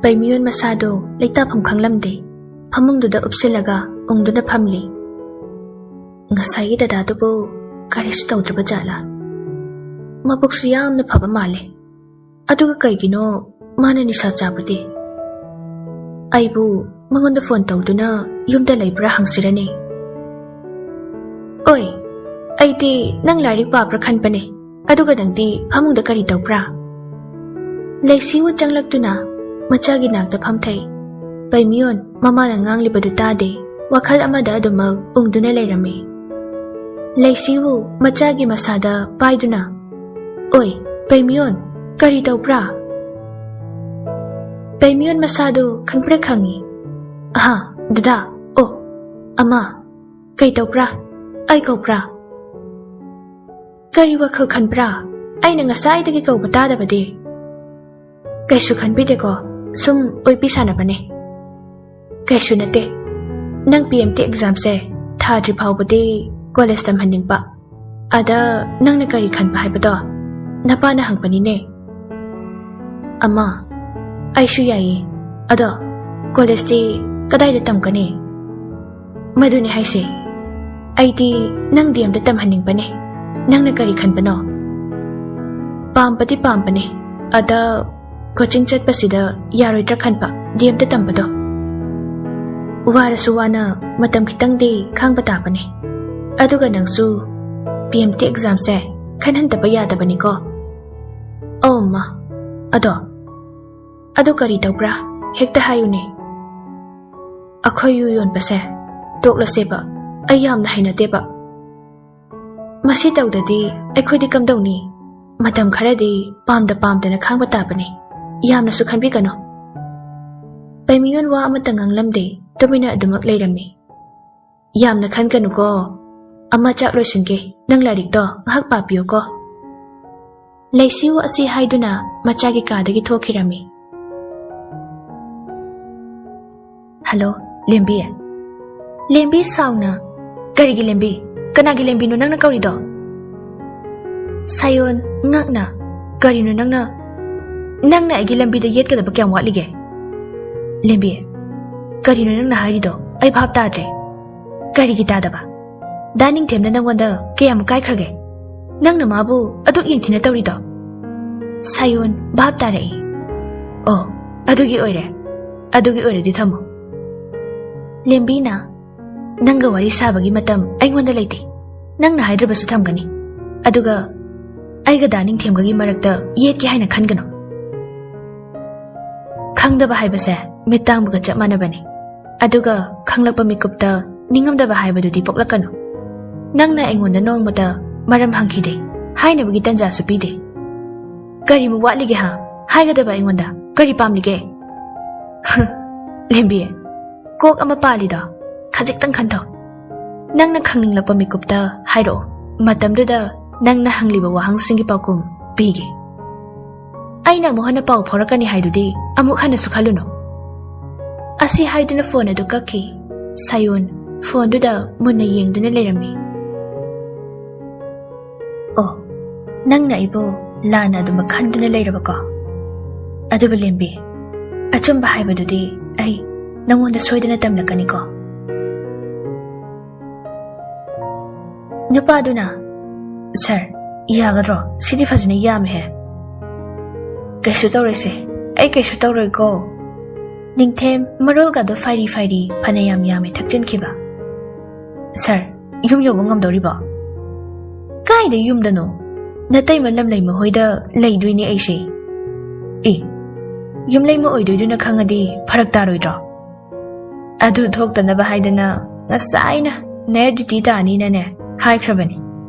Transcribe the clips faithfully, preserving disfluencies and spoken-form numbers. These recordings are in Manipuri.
ꯄꯩꯃꯤꯌꯣꯟ ꯃꯁꯥꯗꯨ ꯂꯩꯇꯥꯐꯝ ꯈꯪꯂꯝꯗꯦ꯫ ꯐꯃꯨꯡꯗꯨꯗ ꯎꯞꯁꯤꯜꯂꯒ ꯎꯪꯗꯨꯅ ꯐꯝꯂꯤ꯫ ꯉꯁꯥꯏꯒꯤ ꯗꯗꯥꯗꯨꯕꯨ ꯀꯔꯤꯁꯨ ꯇꯧꯗ꯭ꯔꯕ ꯖꯥꯠꯂꯥ? ꯃꯕꯨꯛꯁꯨ ꯌꯥꯝꯅ ꯐꯕ ꯃꯥꯜꯂꯦ꯫ ꯑꯗꯨꯒ ꯀꯩꯒꯤꯅꯣ ꯃꯥꯅ ꯅꯤꯁꯥ ꯆꯥꯕꯗꯤ? ꯑꯩꯕꯨ ꯃꯉꯣꯟꯗ ꯐꯣꯟ ꯇꯧꯗꯨꯅ ꯌꯨꯝꯗ ꯂꯩꯕ꯭ꯔꯥ ꯍꯪꯁꯤꯔꯅꯦ? ꯑꯣꯏ, ꯑꯩꯗꯤ ꯅꯪ ꯂꯥꯏꯔꯤꯛ ꯄꯥꯕ꯭ꯔꯥ ꯈꯟꯕꯅꯦ꯫ ꯑꯗꯨꯒ ꯅꯪꯗꯤ ꯐꯃꯨꯡꯗ ꯀꯔꯤ ꯇꯧꯕ꯭ꯔꯥ? ꯂꯩꯁꯤꯋꯨ ꯆꯪꯂꯛꯇꯨꯅ ꯃꯆꯥꯒꯤ ꯅꯥꯛꯇ ꯐꯝꯊꯩ꯫ ꯄꯩꯃꯤꯌꯣꯟ ꯃꯃꯥꯅ ꯉꯥꯡꯂꯤꯕꯗꯨ ꯇꯥꯗꯦ꯫ ꯋꯥꯈꯜ ꯑꯃꯗ ꯑꯗꯨꯃꯛ ꯎꯪꯗꯨꯅ ꯂꯩꯔꯝꯃꯤ꯫ ꯂꯩꯁꯤꯋꯨ ꯃꯆꯥꯒꯤ ꯃꯁꯥꯗ ꯄꯥꯏꯗꯨꯅ, "ꯑꯣꯏ, ꯄꯩꯃꯤꯌꯣꯟ, ꯀꯔꯤ ꯇꯧꯕ꯭ꯔꯥ?" ꯄꯩꯃꯤꯌꯣꯟ ꯃꯁꯥꯗꯨ ꯈꯪꯄ꯭ꯔꯦꯛ ꯈꯪꯉꯤ꯫ "ꯑꯍꯥ, ꯗꯗꯥ, ꯑꯣ, ꯑꯃ, ꯀꯩ ꯇꯧꯕ꯭ꯔꯥ? ꯑꯩ ꯀꯧꯕ꯭ꯔꯥ? ꯀꯔꯤ ꯋꯥꯈꯜ ꯈꯟꯕ꯭ꯔꯥ? ꯑꯩꯅ ꯉꯁꯥꯏꯗꯒꯤ ꯀꯧꯕ ꯇꯥꯗꯕꯗꯤ?" "ꯀꯩꯁꯨ ꯈꯟꯕꯤꯗꯦꯀꯣ, ꯁꯨꯝ ꯑꯣꯏꯕꯤ ꯁꯥꯟꯅꯕꯅꯦ꯫" "ꯀꯩꯁꯨ ꯅꯠꯇꯦ꯫ ꯅꯪ ꯄꯤ ꯑꯦꯝ ꯇꯤ ꯑꯦꯛꯖꯥꯝꯁꯦ ꯊꯥꯗ꯭ꯔꯤ ꯐꯥꯎꯕꯗꯤ ꯀꯣꯂꯦꯖ ꯇꯝꯍꯟꯅꯤꯡꯕ꯫ ꯑꯗ ꯅꯪꯅ ꯀꯔꯤ ꯈꯟꯕ ꯍꯥꯏꯕꯗꯣ ꯅꯄꯥꯅ ꯍꯪꯕꯅꯤꯅꯦ꯫" "ꯑꯃ, ꯑꯩꯁꯨ ꯌꯥꯏꯌꯦ꯫ ꯑꯗꯣ ꯀꯣꯂꯦꯖꯇꯤ ꯀꯗꯥꯏꯗ ꯇꯝꯒꯅꯤ?" "ꯃꯗꯨꯅꯦ ꯍꯥꯏꯁꯦ꯫ ꯑꯩꯗꯤ ꯅꯪ ꯗꯤ ꯑꯦꯝꯗ ꯇꯝꯍꯟꯅꯤꯡꯕꯅꯦ꯫ ꯅꯪꯅ ꯀꯔꯤ ꯈꯟꯕꯅꯣ?" "ꯄꯥꯝꯕꯗꯤ ꯄꯥꯝꯕꯅꯦ꯫ ꯑꯗ ꯀꯣꯆꯤꯡ ꯆꯠꯄꯁꯤꯗ ꯌꯥꯔꯣꯏꯗ꯭ꯔꯥ ꯈꯟꯕ ꯗꯤ ꯑꯦꯝꯗ ꯇꯝꯕꯗꯣ꯫ ꯋꯥꯔꯁꯨ ꯋꯥꯅ ꯃꯇꯝ ꯈꯤꯇꯪꯗꯤ ꯈꯥꯡꯕ ꯇꯥꯕꯅꯦ꯫ ꯑꯗꯨꯒ ꯅꯪꯁꯨ ꯄꯤ ꯑꯦꯝ ꯇꯤ ꯑꯦꯛꯖꯥꯝꯁꯦ ꯈꯟꯍꯟꯗꯕ ꯌꯥꯗꯕꯅꯤꯀꯣ꯫" "ꯑꯧ, ꯃꯥ꯫ ꯑꯗꯣ, ꯑꯗꯣ ꯀꯔꯤ ꯇꯧꯕ꯭ꯔꯥ? ꯍꯦꯛꯇ ꯍꯥꯏꯌꯨꯅꯦ꯫" "ꯑꯩꯈꯣꯏ ꯌꯨ ꯌꯣꯟꯕꯁꯦ ꯇꯣꯛꯂꯁꯦꯕ꯫ ꯑꯩ ꯌꯥꯝꯅ ꯍꯩꯅꯗꯦꯕ꯫ ꯃꯁꯤ ꯇꯧꯗꯗꯤ ꯑꯩꯈꯣꯏꯗꯤ ꯀꯝꯗꯧꯅꯤ? ꯃꯇꯝ ꯈꯔꯗꯤ ꯄꯥꯝꯗ ꯄꯥꯝꯗꯅ ꯈꯥꯡꯕ ꯇꯥꯕꯅꯤ꯫ ꯌꯥꯝꯅꯁꯨ ꯈꯟꯕꯤꯒꯅꯨ꯫" ꯄꯩꯃꯤꯌꯣꯟ ꯋꯥ ꯑꯃꯠꯇ ꯉꯥꯡꯂꯝꯗꯦ, ꯇꯨꯃꯤꯟꯅ ꯑꯗꯨꯃꯛ ꯂꯩꯔꯝꯃꯤ꯫ "ꯌꯥꯝꯅ ꯈꯟꯒꯅꯨꯀꯣ꯫ ꯑꯃ, ꯆꯥꯛ ꯂꯣꯏꯁꯤꯟꯒꯦ, ꯅꯪ ꯂꯥꯏꯔꯤꯛꯇꯣ ꯉꯥꯏꯍꯥꯛ ꯄꯥꯕꯤꯌꯨꯀꯣ꯫" ꯂꯩꯁꯤꯎ ꯑꯁꯤ ꯍꯥꯏꯗꯨꯅ ꯃꯆꯥꯒꯤ ꯀꯥꯗꯒꯤ ꯊꯣꯛꯈꯤꯔꯝꯃꯤ꯫ "ꯍꯜꯂꯣ, ꯂꯦꯝꯕꯤ꯫ ꯂꯦꯝꯕꯤ ꯁꯥꯎꯅ꯫" "ꯀꯔꯤꯒꯤ ꯂꯦꯝꯕꯤ? ꯀꯅꯥꯒꯤ ꯂꯦꯝꯕꯤꯅꯣ ꯅꯪꯅ ꯀꯧꯔꯤꯗꯣ?" ꯁꯥꯌꯣꯟ, ꯉꯛꯅ, "ꯀꯔꯤꯅꯣ ꯅꯪꯅ, ꯅꯪꯅ ꯑꯩꯒꯤ ꯂꯝꯕꯤꯗ ꯌꯦꯠꯀꯗꯕ ꯀꯌꯥꯝ ꯋꯥꯠꯂꯤꯒꯦ? ꯂꯦꯝꯕꯤ, ꯀꯔꯤꯅꯣ ꯅꯪꯅ ꯍꯥꯏꯔꯤꯗꯣ? ꯑꯩ ꯚꯥꯞ ꯇꯥꯗ꯭ꯔꯦ꯫ ꯀꯔꯤꯒꯤ ꯇꯥꯗꯕ? ꯗꯥ ꯅꯤꯡꯊꯦꯝꯅ ꯅꯪꯉꯣꯟꯗ ꯀꯌꯥꯃꯨꯛ ꯀꯥꯏꯈ꯭ꯔꯒꯦ? ꯅꯪꯅ ꯃꯥꯕꯨ ꯑꯗꯨꯛ ꯌꯦꯡꯊꯤꯅ ꯇꯧꯔꯤꯗꯣ? ꯁꯥꯌꯣꯟ ꯚꯥꯞ ꯇꯥꯔꯛꯏ꯫ ꯑꯣ, ꯑꯗꯨꯒꯤ ꯑꯣꯏꯔꯦ꯫ ꯑꯗꯨꯒꯤ ꯑꯣꯏꯔꯗꯤ ꯊꯝꯃꯣ꯫ ꯂꯦꯝꯕꯤꯅ, ꯅꯪꯒ ꯋꯥꯔꯤ ꯁꯥꯕꯒꯤ ꯃꯇꯝ ꯑꯩꯉꯣꯟꯗ ꯂꯩꯇꯦ꯫ ꯅꯪꯅ ꯍꯥꯏꯗ꯭ꯔꯕꯁꯨ ꯊꯝꯒꯅꯤ꯫ ꯑꯗꯨꯒ ꯑꯩꯒ ꯗꯥ ꯅꯤꯡꯊꯦꯝꯒꯒꯤ ꯃꯔꯛꯇ ꯌꯦꯠꯀꯦ ꯍꯥꯏꯅ ꯈꯟꯒꯅꯨ꯫ ꯈꯪꯗꯕ ꯍꯥꯏꯕꯁꯦ ꯃꯤꯠ ꯇꯥꯡꯕꯒ ꯆꯞ ꯃꯥꯟꯅꯕꯅꯤ꯫ ꯑꯗꯨꯒ ꯈꯪꯂꯛꯄ ꯃꯤꯀꯨꯞꯇ ꯅꯤꯡꯉꯝꯗꯕ ꯍꯥꯏꯕꯗꯨꯗꯤ ꯄꯣꯛꯂꯛꯀꯅꯨ꯫ ꯅꯪꯅ ꯑꯩꯉꯣꯟꯗ ꯅꯣꯡꯃꯇ ꯃꯔꯝ ꯍꯪꯈꯤꯗꯦ, ꯍꯥꯏꯅꯕꯒꯤ ꯇꯟꯖꯥꯁꯨ ꯄꯤꯗꯦ꯫ ꯀꯔꯤꯃꯨꯛ ꯋꯥꯠꯂꯤꯒꯦ ꯍꯥ? ꯍꯥꯏꯒꯗꯕ ꯑꯩꯉꯣꯟꯗ ꯀꯔꯤ ꯄꯥꯝꯂꯤꯒꯦ? ꯂꯦꯝꯕꯤ, ꯀꯣꯛ ꯑꯃ ꯄꯥꯜꯂꯤꯗꯣ ꯈꯖꯤꯛꯇꯪ ꯈꯟꯊꯧ꯫ ꯅꯪꯅ ꯈꯪꯅꯤꯡꯂꯛꯄ ꯃꯤꯀꯨꯞꯇ ꯍꯥꯏꯔꯛꯑꯣ꯫ ꯃꯇꯝꯗꯨꯗ ꯅꯪꯅ ꯍꯪꯂꯤꯕ ꯋꯥꯍꯪꯁꯤꯡꯒꯤ ꯄꯥꯎꯈꯨꯝ ꯄꯤꯒꯦ꯫ ꯑꯩꯅ ꯑꯃꯨꯛ ꯍꯟꯅ ꯄꯥꯎ ꯐꯥꯎꯔꯛꯀꯅꯤ ꯍꯥꯏꯗꯨꯗꯤ ꯑꯃꯨꯛ ꯍꯟꯅꯁꯨ ꯈꯜꯂꯨꯅꯨ꯫ ꯑꯁꯤ ꯍꯥꯏꯗꯨꯅ ꯐꯣꯟ ꯑꯗꯨ ꯀꯛꯈꯤ꯫ ꯁꯥꯌꯣꯟ ꯐꯣꯟꯗꯨꯗ ꯃꯨꯟꯅ ꯌꯦꯡꯗꯨꯅ ꯂꯩꯔꯝꯃꯤ꯫ ꯑꯣ, ꯅꯪꯅ ꯑꯩꯕꯨ ꯂꯥꯟꯅ ꯑꯗꯨꯃꯛ ꯈꯟꯗꯨꯅ ꯂꯩꯔꯕꯀꯣ? ꯑꯗꯨꯕꯨ ꯂꯦꯝꯕꯤ, ꯑꯆꯨꯝꯕ ꯍꯥꯏꯕꯗꯨꯗꯤ ꯑꯩ ꯅꯪꯉꯣꯟꯗ ꯁꯣꯏꯗꯅ ꯇꯝꯂꯛꯀꯅꯤꯀꯣ꯫ ꯅꯨꯄꯥꯗꯨꯅ, "ꯁꯥꯔ, ꯌꯥꯒꯗ꯭ꯔꯣ? ꯁꯤꯗꯤ ꯐꯖꯅ ꯌꯥꯝꯃꯦꯍꯦ꯫" "ꯀꯩꯁꯨ ꯇꯧꯔꯣꯏꯁꯦ, ꯑꯩ ꯀꯩꯁꯨ ꯇꯧꯔꯣꯏꯀꯣ꯫" ꯅꯤꯡꯊꯦꯝ ꯃꯔꯣꯜꯒꯗꯣ ꯐꯥꯏꯔꯤ ꯐꯥꯏꯔꯤ ꯐꯅꯌꯥꯝ ꯌꯥꯝꯃꯦ ꯊꯛꯆꯤꯟꯈꯤꯕ꯫ "ꯁꯥꯔ, ꯌꯨꯝ ꯌꯧꯕ ꯉꯝꯗꯧꯔꯤꯕꯣ?" "ꯀꯥꯏꯗ ꯌꯨꯝꯗꯅꯣ? ꯅꯇꯩꯃ ꯂꯝꯂꯩ ꯃꯈꯣꯏꯗ ꯂꯩꯗꯣꯏꯅꯦ ꯑꯩꯁꯦ꯫" "ꯑꯦ, ꯌꯨꯝꯂꯩꯃ ꯑꯣꯏꯗꯣꯏꯗꯨꯅ ꯈꯪꯉꯗꯤ ꯐꯔꯛ ꯇꯥꯔꯣꯏꯗ꯭ꯔꯣ?" "ꯑꯗꯨ ꯊꯣꯛꯇꯅꯕ ꯍꯥꯏꯗꯅ ꯉꯁꯥꯏꯅ ꯅꯥꯏꯠ ꯗ꯭ꯌꯨꯇꯤ ꯇꯥꯅꯤꯅꯅꯦ ꯍꯥꯏꯈ꯭ꯔꯕꯅꯤ꯫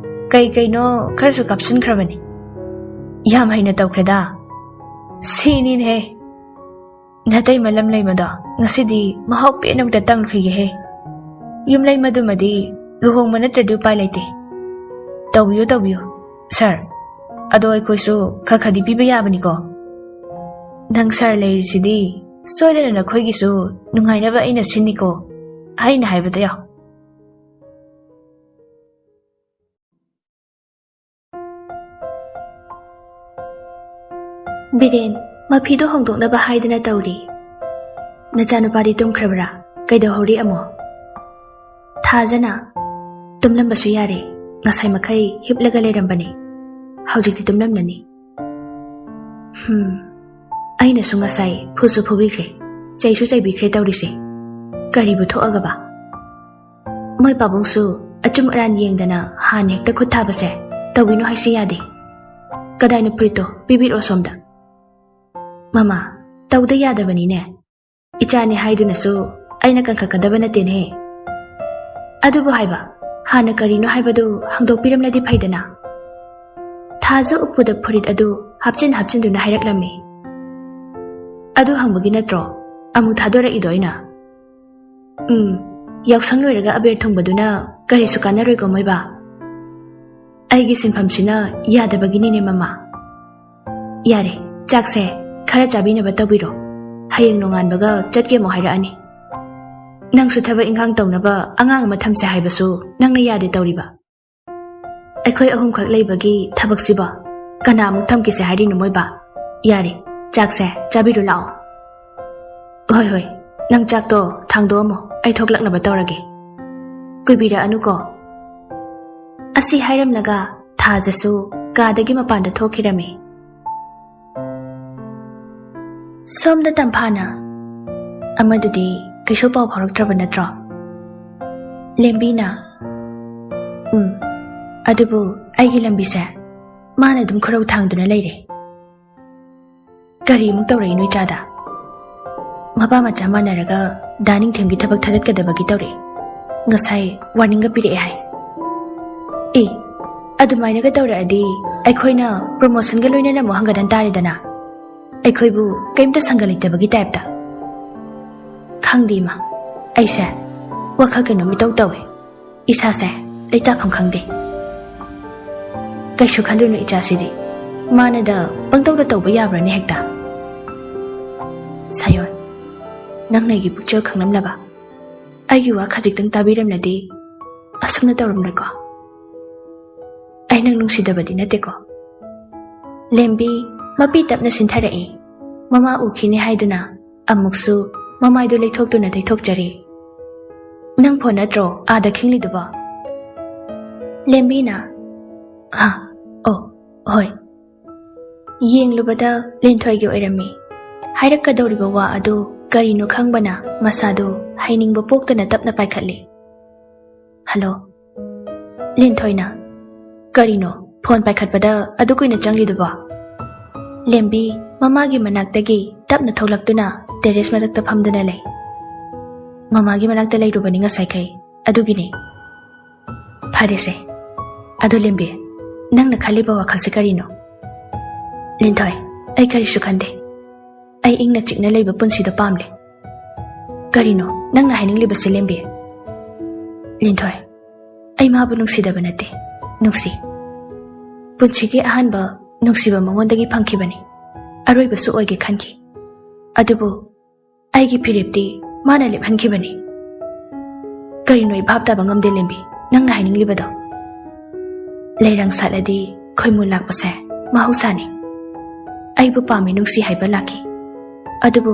ꯀꯩ ꯀꯩꯅꯣ ꯈꯔꯁꯨ ꯀꯥꯞꯁꯤꯟꯈ꯭ꯔꯕꯅꯤ꯫ ꯌꯥꯝ ꯍꯩꯅ ꯇꯧꯈ꯭ꯔꯦꯗ꯫ ꯁꯤꯅꯤꯅꯦꯍꯦ꯫ ꯅꯇꯩꯃ ꯂꯝꯂꯩꯃꯗꯣ ꯉꯁꯤꯗꯤ ꯃꯍꯥꯎ ꯄꯦꯟꯅ ꯑꯝꯇ ꯇꯪꯈꯤꯒꯦꯍꯦ꯫ ꯌꯨꯝꯂꯩꯃꯗꯨꯃꯗꯤ ꯂꯨꯍꯣꯡꯕ ꯅꯠꯇ꯭ꯔꯗꯤ ꯎꯄꯥꯏ ꯂꯩꯇꯦ꯫ ꯇꯧꯕꯤꯌꯨ, ꯇꯧꯕꯤꯌꯨ, ꯁꯥꯔ꯫ ꯑꯗꯣ ꯑꯩꯈꯣꯏꯁꯨ ꯈꯔ ꯈꯔꯗꯤ ꯄꯤꯕ ꯌꯥꯕꯅꯤꯀꯣ꯫ ꯅꯪ ꯁꯥꯔ ꯂꯩꯔꯤꯁꯤꯗꯤ ꯁꯣꯏꯗꯅ ꯅꯈꯣꯏꯒꯤꯁꯨ ꯅꯨꯡꯉꯥꯏꯅꯕ ꯑꯩꯅ ꯁꯤꯟꯅꯤꯀꯣ꯫ ꯑꯩꯅ ꯍꯥꯏꯕꯗ ꯌꯥꯎ꯫" ꯕꯤꯔꯦꯟ ꯃꯐꯤꯗꯣ ꯍꯣꯡꯗꯣꯛꯅꯕ ꯍꯥꯏꯗꯅ ꯇꯧꯔꯤ꯫ ꯅꯆꯥꯅꯨꯄꯥꯗꯤ ꯇꯨꯝꯈ꯭ꯔꯕ꯭ꯔꯥ? ꯀꯩꯗꯧꯍꯧꯔꯤ ꯑꯃꯣ? ꯊꯥꯖꯅ, ꯇꯨꯝꯂꯝꯕꯁꯨ ꯌꯥꯔꯦ, ꯉꯁꯥꯏ ꯃꯈꯩ ꯍꯤꯞꯂꯒ ꯂꯩꯔꯝꯕꯅꯤ, ꯍꯧꯖꯤꯛꯇꯤ ꯇꯨꯝꯂꯝꯂꯅꯤ꯫ ꯍꯝ, ꯑꯩꯅꯁꯨ ꯉꯁꯥꯏ ꯐꯨꯁꯨ ꯐꯨꯕꯤꯈ꯭ꯔꯦ, ꯆꯩꯁꯨ ꯆꯩꯕꯤꯈ꯭ꯔꯦ ꯇꯧꯔꯤꯁꯦ꯫ ꯀꯔꯤꯕꯨ ꯊꯣꯛꯑꯒꯕ? ꯃꯣꯏ ꯄꯥꯕꯨꯡꯁꯨ ꯑꯆꯨꯝ ꯑꯔꯥꯟ ꯌꯦꯡꯗꯅ ꯍꯥꯟꯅ ꯍꯦꯛꯇ ꯈꯨꯠ ꯊꯥꯕꯁꯦ ꯇꯧꯕꯤꯅꯨ ꯍꯥꯏꯁꯤ ꯌꯥꯗꯦ꯫ ꯀꯗꯥꯏꯅꯣ ꯐꯨꯔꯤꯠꯇꯣ? ꯄꯤꯕꯤꯔꯛꯑꯣ ꯁꯣꯝꯗ꯫ ꯃꯃꯥ, ꯇꯧꯗ ꯌꯥꯗꯕꯅꯤꯅꯦ꯫ ꯏꯆꯥꯅꯤ ꯍꯥꯏꯗꯨꯅꯁꯨ ꯑꯩꯅ ꯀꯟꯈꯠꯀꯗꯕ ꯅꯠꯇꯦꯅꯦ꯫ ꯑꯗꯨꯕꯨ ꯍꯥꯏꯕ, ꯍꯥꯟꯅ ꯀꯔꯤꯅꯣ ꯍꯥꯏꯕꯗꯨ ꯍꯪꯗꯣꯛꯄꯤꯔꯝꯂꯗꯤ ꯐꯩꯗꯅ꯫ ꯊꯥꯖ ꯎꯞꯄꯗ ꯐꯨꯔꯤꯠ ꯑꯗꯨ ꯍꯥꯞꯆꯤꯟ ꯍꯥꯞꯆꯤꯟꯗꯨꯅ ꯍꯥꯏꯔꯛꯂꯝꯃꯤ꯫ ꯑꯗꯨ ꯍꯪꯕꯒꯤ ꯅꯠꯇ꯭ꯔꯣ ꯑꯃꯨꯛ ꯊꯥꯗꯣꯔꯛꯏꯗꯣ ꯑꯩꯅ? ꯎꯝ, ꯌꯥꯎꯁꯪ ꯂꯣꯏꯔꯒ ꯑꯕꯦꯔ ꯊꯨꯡꯕꯗꯨꯅ ꯀꯔꯤꯁꯨ ꯀꯥꯟꯅꯔꯣꯏꯀꯣ ꯃꯣꯏꯕꯥ? ꯑꯩꯒꯤ ꯁꯤꯟꯐꯝꯁꯤꯅ ꯌꯥꯗꯕꯒꯤꯅꯤꯅꯦ ꯃꯃꯥ꯫ ꯌꯥꯔꯦ, ꯆꯥꯛꯁꯦ ꯈꯔ ꯆꯥꯕꯤꯅꯕ ꯇꯧꯕꯤꯔꯣ꯫ ꯍꯌꯦꯡ ꯅꯣꯡꯉꯥꯟꯕꯒ ꯆꯠꯀꯦ ꯑꯃꯨꯛ ꯍꯥꯏꯔꯛꯑꯅꯤ꯫ ꯅꯪꯁꯨ ꯊꯕꯛ ꯏꯪꯈꯥꯡ ꯇꯧꯅꯕ ꯑꯉꯥꯡ ꯑꯃ ꯊꯝꯁꯦ ꯍꯥꯏꯕꯁꯨ ꯅꯪꯅ ꯌꯥꯗꯦ ꯇꯧꯔꯤꯕ꯫ ꯑꯩꯈꯣꯏ ꯑꯍꯨꯝꯈꯛ ꯂꯩꯕꯒꯤ ꯊꯕꯛꯁꯤꯕꯣ ꯀꯅꯥꯃꯨꯛ ꯊꯝꯈꯤꯁꯦ ꯍꯥꯏꯔꯤꯅꯣ ꯃꯣꯏꯕꯥ? ꯌꯥꯔꯦ, ꯆꯥꯛꯁꯦ ꯆꯥꯕꯤꯔꯨ ꯂꯥꯛꯑꯣ꯫ ꯍꯣꯏ, ꯍꯣꯏ, ꯅꯪ ꯆꯥꯛꯇꯣ ꯊꯥꯡꯗꯣꯛꯑꯝꯃꯣ, ꯑꯩ ꯊꯣꯛꯂꯛꯅꯕ ꯇꯧꯔꯒꯦ꯫ ꯀꯨꯏꯕꯤꯔꯛꯑꯅꯨꯀꯣ꯫ ꯑꯁꯤ ꯍꯥꯏꯔꯝꯂꯒ ꯊꯥꯖꯁꯨ ꯀꯥꯗꯒꯤ ꯃꯄꯥꯟꯗ ꯊꯣꯛꯈꯤꯔꯝꯃꯤ꯫ ꯁꯣꯝꯗ ꯇꯝꯐꯥꯅ, ꯑꯃꯗꯨꯗꯤ ꯀꯩꯁꯨ ꯄꯥꯎ ꯐꯥꯎꯔꯛꯇ꯭ꯔꯕ ꯅꯠꯇ꯭ꯔꯣ? ꯂꯦꯝꯕꯤꯅ, ꯎꯝ, ꯑꯗꯨꯕꯨ ꯑꯩꯒꯤ ꯂꯝꯕꯤꯁꯦ ꯃꯥꯅ ꯑꯗꯨꯝ ꯈꯨꯔꯧ ꯊꯥꯡꯗꯨꯅ ꯂꯩꯔꯦ꯫ ꯀꯔꯤ ꯑꯃꯨꯛ ꯇꯧꯔꯛꯏꯅꯣ ꯏꯆꯥꯗ? ꯃꯄꯥ ꯃꯆꯥ ꯃꯥꯟꯅꯔꯒ ꯗꯥ ꯅꯤꯡꯊꯦꯝꯒꯤ ꯊꯕꯛ ꯊꯥꯗꯠꯀꯗꯕꯒꯤ ꯇꯧꯔꯛꯑꯦ꯫ ꯉꯁꯥꯏ ꯋꯥꯔꯅꯤꯡꯒ ꯄꯤꯔꯛꯑꯦ ꯍꯥꯏ꯫ ꯑꯦ, ꯑꯗꯨꯃꯥꯏꯅꯒ ꯇꯧꯔꯛꯑꯗꯤ ꯑꯩꯈꯣꯏꯅ ꯄ꯭ꯔꯣꯃꯣꯁꯟꯒ ꯂꯣꯏꯅꯅ ꯑꯃꯨꯛ ꯍꯪꯒꯠꯍꯟ ꯇꯥꯔꯦꯗꯅ꯫ ꯑꯩꯈꯣꯏꯕꯨ ꯀꯩꯝꯇ ꯁꯪꯒ ꯂꯩꯇꯕꯒꯤ ꯇꯥꯏꯞꯇ꯫ ꯈꯪꯗꯦ ꯏꯃꯥ, ꯑꯩꯁꯦ ꯋꯥꯈꯜ ꯀꯩꯅꯣꯝ ꯏꯇꯧ ꯇꯧꯋꯦ꯫ ꯏꯁꯥꯁꯦ ꯂꯩꯇꯥꯐꯝ ꯈꯪꯗꯦ꯫ ꯀꯩꯁꯨ ꯈꯜꯂꯨꯅꯨ ꯏꯆꯥꯁꯤꯗꯤ꯫ ꯃꯥꯅꯗ ꯄꯪꯇꯧꯗ ꯇꯧꯕ ꯌꯥꯕ꯭ꯔꯅꯦ ꯍꯦꯛꯇ? ꯁꯥꯌꯣꯟ, ꯅꯪꯅ ꯑꯩꯒꯤ ꯄꯨꯛꯆꯦꯜ ꯈꯪꯂꯝꯂꯕ? ꯑꯩꯒꯤ ꯋꯥ ꯈꯖꯤꯛꯇꯪ ꯇꯥꯕꯤꯔꯝꯂꯗꯤ ꯑꯁꯨꯝꯅ ꯇꯧꯔꯝꯂꯣꯏꯀꯣ꯫ ꯑꯩ ꯅꯪ ꯅꯨꯡꯁꯤꯗꯕꯗꯤ ꯅꯠꯇꯦꯀꯣ꯫ ꯂꯦꯝꯕꯤ ꯃꯄꯤ ꯇꯞꯅ ꯁꯤꯟꯊꯔꯛꯏ꯫ ꯃꯃꯥ ꯎꯈꯤꯅꯤ ꯍꯥꯏꯗꯨꯅ ꯑꯃꯨꯛꯁꯨ ꯃꯃꯥꯏꯗꯨ ꯂꯩꯊꯣꯛꯇꯨꯅ ꯇꯩꯊꯣꯛꯆꯔꯤ꯫ "ꯅꯪ ꯐꯣꯟ ꯅꯠꯇ꯭ꯔꯣ ꯑꯥꯗ ꯈꯤꯡꯂꯤꯗꯨꯕꯣ?" ꯂꯦꯝꯕꯤꯅ, "ꯍꯥ? ꯑꯣ, ꯍꯣꯏ꯫" ꯌꯦꯡꯂꯨꯕꯗ ꯂꯤꯟꯊꯣꯏꯒꯤ ꯑꯣꯏꯔꯝꯃꯤ꯫ ꯍꯥꯏꯔꯛꯀꯗꯧꯔꯤꯕ ꯋꯥ ꯑꯗꯨ ꯀꯔꯤꯅꯣ ꯈꯪꯕꯅ ꯃꯁꯥꯗꯨ ꯍꯩꯅꯤꯡꯕ ꯄꯣꯛꯇꯅ ꯇꯞꯅ ꯄꯥꯏꯈꯠꯂꯤ꯫ "ꯍꯜꯂꯣ?" ꯂꯤꯟꯊꯣꯏꯅ, "ꯀꯔꯤꯅꯣ ꯐꯣꯟ ꯄꯥꯏꯈꯠꯄꯗ ꯑꯗꯨ ꯀꯨꯏꯅ ꯆꯪꯂꯤꯗꯨꯕꯣ?" ꯂꯦꯝꯕꯤ ꯃꯃꯥꯒꯤ ꯃꯅꯥꯛꯇꯒꯤ ꯇꯞꯅ ꯊꯣꯛꯂꯛꯇꯨꯅ ꯇꯦꯔꯦꯁ ꯃꯊꯛꯇ ꯐꯝꯗꯨꯅ ꯂꯩ꯫ "ꯃꯃꯥꯒꯤ ꯃꯅꯥꯛꯇ ꯂꯩꯔꯨꯕꯅꯤ ꯉꯁꯥꯏꯈꯩ, ꯑꯗꯨꯒꯤꯅꯦ꯫" "ꯐꯔꯦꯁꯦ꯫ ꯑꯗꯣ ꯂꯦꯝꯕꯤ, ꯅꯪꯅ ꯈꯜꯂꯤꯕ ꯋꯥꯈꯜꯁꯦ ꯀꯔꯤꯅꯣ?" ꯂꯤꯟꯊꯣꯏ, "ꯑꯩ ꯀꯔꯤꯁꯨ ꯈꯟꯗꯦ꯫ ꯑꯩ ꯏꯪꯅ ꯆꯤꯛꯅ ꯂꯩꯕ ꯄꯨꯟꯁꯤꯗꯣ ꯄꯥꯝꯂꯦ꯫" "ꯀꯔꯤꯅꯣ ꯅꯪꯅ ꯍꯥꯏꯅꯤꯡꯂꯤꯕꯁꯦ, ꯂꯦꯝꯕꯤ?" ꯂꯤꯟꯊꯣꯏ, "ꯑꯩ ꯃꯥꯕꯨ ꯅꯨꯡꯁꯤꯗꯕ ꯅꯠꯇꯦ, ꯅꯨꯡꯁꯤ꯫ ꯄꯨꯟꯁꯤꯒꯤ ꯑꯍꯥꯟꯕ ꯅꯨꯡꯁꯤꯕ ꯃꯉꯣꯟꯗꯒꯤ ꯐꯪꯈꯤꯕꯅꯤ꯫ ꯑꯔꯣꯏꯕꯁꯨ ꯑꯣꯏꯒꯦ ꯈꯟꯈꯤ꯫ ꯑꯗꯨꯕꯨ ꯑꯩꯒꯤ ꯐꯤꯔꯦꯞꯇꯤ ꯃꯥꯅ ꯂꯦꯞꯍꯟꯈꯤꯕꯅꯤ꯫" "ꯀꯔꯤꯅꯣ ꯑꯩ ꯚꯥꯞ ꯇꯥꯕ ꯉꯝꯗꯦ, ꯂꯦꯝꯕꯤ, ꯅꯪꯅ ꯍꯥꯏꯅꯤꯡꯂꯤꯕꯗꯣ?" "ꯂꯩꯔꯪ ꯁꯥꯠꯂꯗꯤ ꯈꯣꯏꯃꯨ ꯂꯥꯛꯄꯁꯦ ꯃꯍꯧꯁꯥꯅꯤ꯫ ꯑꯩꯕꯨ ꯄꯥꯝꯃꯤ, ꯅꯨꯡꯁꯤ ꯍꯥꯏꯕ ꯂꯥꯛꯈꯤ꯫ ꯑꯗꯨꯕꯨ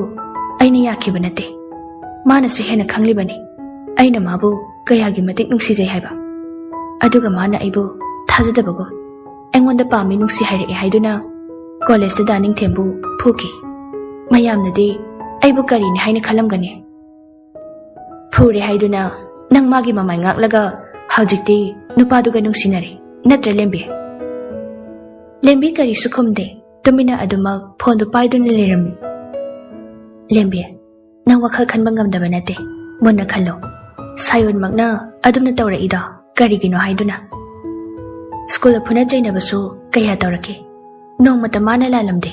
ꯑꯩꯅ ꯌꯥꯈꯤꯕ ꯅꯠꯇꯦ꯫ ꯃꯥꯅꯁꯨ ꯍꯦꯟꯅ ꯈꯪꯂꯤꯕꯅꯤ ꯑꯩꯅ ꯃꯥꯕꯨ ꯀꯌꯥꯒꯤ ꯃꯇꯤꯛ ꯅꯨꯡꯁꯤꯖꯩ ꯍꯥꯏꯕ꯫ ꯑꯗꯨꯒ ꯃꯥꯅ ꯑꯩꯕꯨ ꯊꯥꯖꯗꯕꯒꯨꯝ ꯑꯩꯉꯣꯟꯗ ꯄꯥꯝꯃꯤ, ꯅꯨꯡꯁꯤ ꯍꯥꯏꯔꯛꯑꯦ ꯍꯥꯏꯗꯨꯅ ꯀꯣꯂꯦꯖꯇ ꯗꯥ ꯅꯤꯡꯊꯦꯝꯕꯨ ꯐꯨꯈꯤ꯫ ꯃꯌꯥꯝꯅꯗꯤ ꯑꯩꯕꯨ ꯀꯔꯤꯅꯤ ꯍꯥꯏꯅ ꯈꯜꯂꯝꯒꯅꯤ? ꯐꯨꯔꯦ ꯍꯥꯏꯗꯨꯅ ꯅꯪ ꯃꯥꯒꯤ ꯃꯃꯥꯏ ꯉꯥꯛꯂꯒ ꯍꯧꯖꯤꯛꯇꯤ ꯅꯨꯄꯥꯗꯨꯒ ꯅꯨꯡꯁꯤꯅꯔꯦ, ꯅꯠꯇ꯭ꯔ, ꯂꯦꯝꯕꯤ?" ꯂꯦꯝꯕꯤ ꯀꯔꯤꯁꯨ ꯈꯨꯝꯗꯦ꯫ ꯇꯨꯃꯤꯟꯅ ꯑꯗꯨꯃꯛ ꯐꯣꯟꯗꯨ ꯄꯥꯏꯗꯨꯅ ꯂꯩꯔꯝꯃꯤ꯫ "ꯂꯦꯝꯕꯤ, ꯅꯪ ꯋꯥꯈꯜ ꯈꯟꯕ ꯉꯝꯗꯕ ꯅꯠꯇꯦ꯫ ꯃꯨꯟꯅ ꯈꯜꯂꯣ꯫ ꯁꯥꯌꯣꯟꯃꯛꯅ ꯑꯗꯨꯝꯅ ꯇꯧꯔꯛꯏꯗꯣ ꯀꯔꯤꯒꯤꯅꯣ ꯍꯥꯏꯗꯨꯅ? ꯁ꯭ꯀꯨꯜꯗ ꯐꯨꯅ ꯆꯩꯅꯕꯁꯨ ꯀꯌꯥ ꯇꯧꯔꯛꯈꯤ꯫ ꯅꯣꯡꯃꯇ ꯃꯥꯅ ꯂꯥꯜꯂꯝꯗꯦ꯫